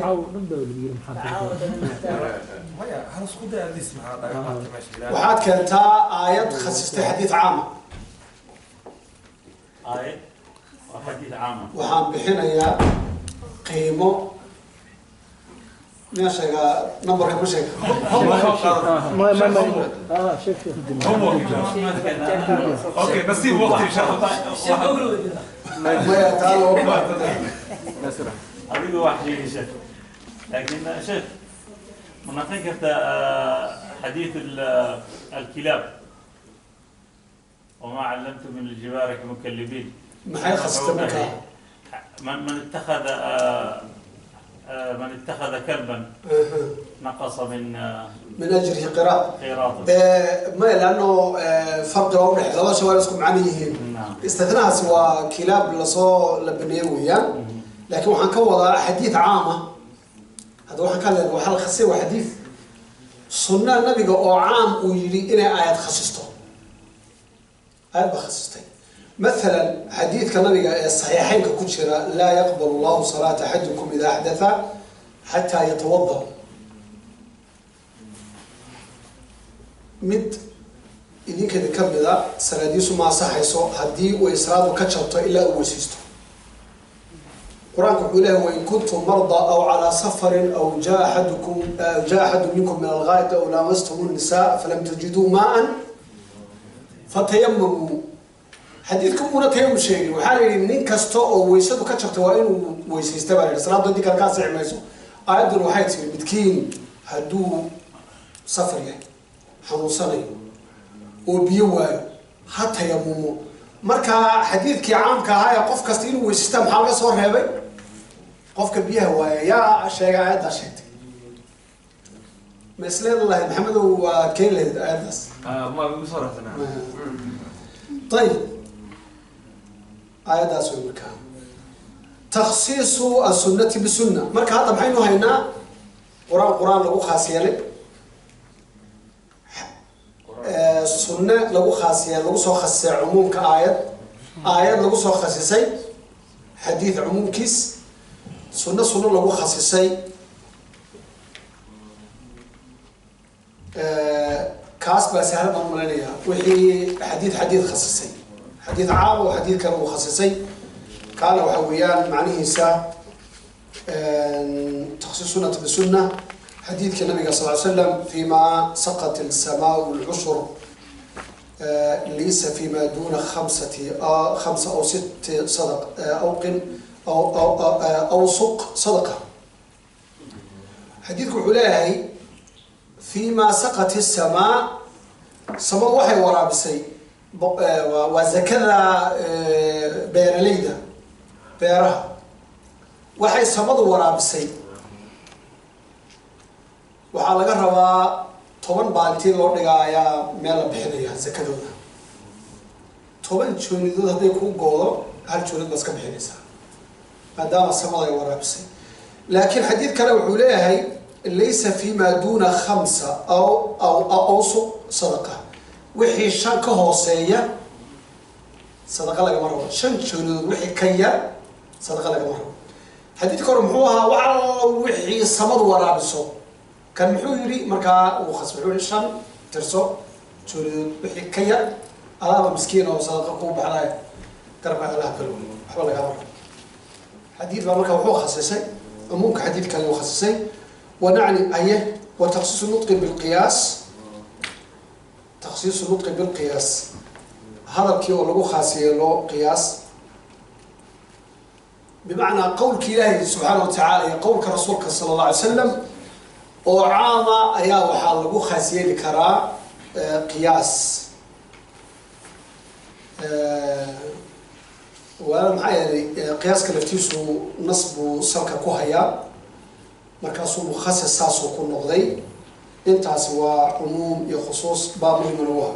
waxaad keentaa aayad khasistay xadiid caama. Aayad waa xadiid caama. Waxaan bixinayaa qiimo, miyaa sheegaa numberka? Ma sheega. ما شوف okay، نسيب وقت ان شاء الله. maya, taa loo adigu wax sheegi sheekh, laakiin sheekh ma naqin kartaa xadiid الكلاب وما علمتم من الجوارح مكلبين؟ maxay khasistay markaa? من اتخذ من اتخذ كلبا نقص من من ajrihi qiraad قيراطه. maya, lanno farqi baa udhexe labada shay, waa isku macno yihiin. نعم. Istithnahaasi waa kilaab lasoo la baneeye weeyaan, laakiin waxaan ka wadaa xadiid caama. Hadda waxaan ka hadlaya waxaa la khasisay waa xadiid sunna nabiga oo caam uu yidhi inay aayad khasisto, aayad baa khasistay. Mathalan xadiidka nabiga ee saxiixeynka ku jira, laa yaqbalu allahu salaata axadikum idaa axdatha xataa yatawada. Mid idinkada ka mida salaadiisu ma asaxayso haddii uu salaadu ka jabto ilaa uu weysaysto. Qur-aanku wuxuu leeyahay wain kuntum marda aw calaa safarin aw jaa axadukum aw jaa axadu minkum min alghaa'id aw laamastum nnisaa falam tajiduu maaan fatayamamuu. Xadiidka muuna tayamum sheegin. Waxaa la yidhi nin kasta oo weysadu ka jabtay waa inuu weysaysta baa la yidhi, salaadu haddii kale ka asixi mayso. Aayadduna waxay tiri midkiin hadduu safar yahay, xanuunsanayo oo biyo waayo, ha tayamumo. Marka xadiidkii caamka ahaa ee qof kasta inuu weysaysta maxaa laga soo reebay? Qofka biyaha waaya. Yaa sheegay? Aayaddaa sheegtay. Ma isleeda lahayd Maxamedow waad keeni lahayd aayaddaas? Ma igu soo raadsanaa. ayib, aayaddaas way markaa takhsiisu asunnati bisunna. Marka hadda maxaynu haynaa? Qur-aan qur-aan lagu khaas yeelay, sunne lagu khaas yeelay, lagu soo khasisay cumuumka aayad, aayad lagu soo khasisay xadiid cumuumkiis, sunne sunno lagu khasisay. Kaas baa sahlan baan malaynayaa. Wixii xadiid xadiid khasisay, xadiid caam oo xadiid kale uu khasisay, kaana waxa weeyaan macnihiisa takhsiis sunnati bisunna. Xadiidka nabiga sal ly slam fima saqat alsamaau lcushur laysa fima duna khamsati khamsa aw sitti sadaq awqin aw awsuq sadaqa. Xadiidku wuxuu leeyahay fima saqat isamaa, samadu waxay waraabisay, waa zakada beeralayda, beeraha waxay samadu waraabisay waxaa laga rabaa 10 baa intii loo dhigaa ayaa meel la bixinaya zakadooda. 10 joonidood hadday kuu goodo, hal joonid baad iska bixinaysaa, maadaama samada ay waraabisay. Laakiin xadiid kale wuxuu leeyahay: laysa fima duuna 5 aw awsuq sadaqa. Wixii 5 ka hooseeya sadaqa lagama rabo. 5 joonidood wixii ka yar sadaqa lagama rabo. Xadiidka hore muxuu ahaa? Wax alla wixii samadu waraabiso. Kan muxuu yidhi? Markaa uu khasbay, wuxuu yihi 5 tirso, joonidood wixii ka yar adaaba miskiin oo sadaqa kuu baxdaya, garabka allaha kala wey, waxba lagama rabo. Xadiid baa marka wuxuu khasisay cumuumka, xadiid kale uu khasisay. Wanacni aye wa takhsiisu nutqi bilqiyaas. Takhsiisu nutqi bilqiyaas, hadalkii oo lagu khaas yeelo qiyaas, bimacnaa qowlka Ilaahi subxaana wa tacaala iyo qowlka rasuulka sala Allah alay slam oo caama ayaa waxaa lagu khaas yeeli karaa qiyaas. Waa maxaa yeelay qiyaaska laftiisu nas buu salka ku hayaa, markaasuu mukhasis saasuu ku noqday. Intaasi waa cumuum iyo khusuus baa muhiman u ah.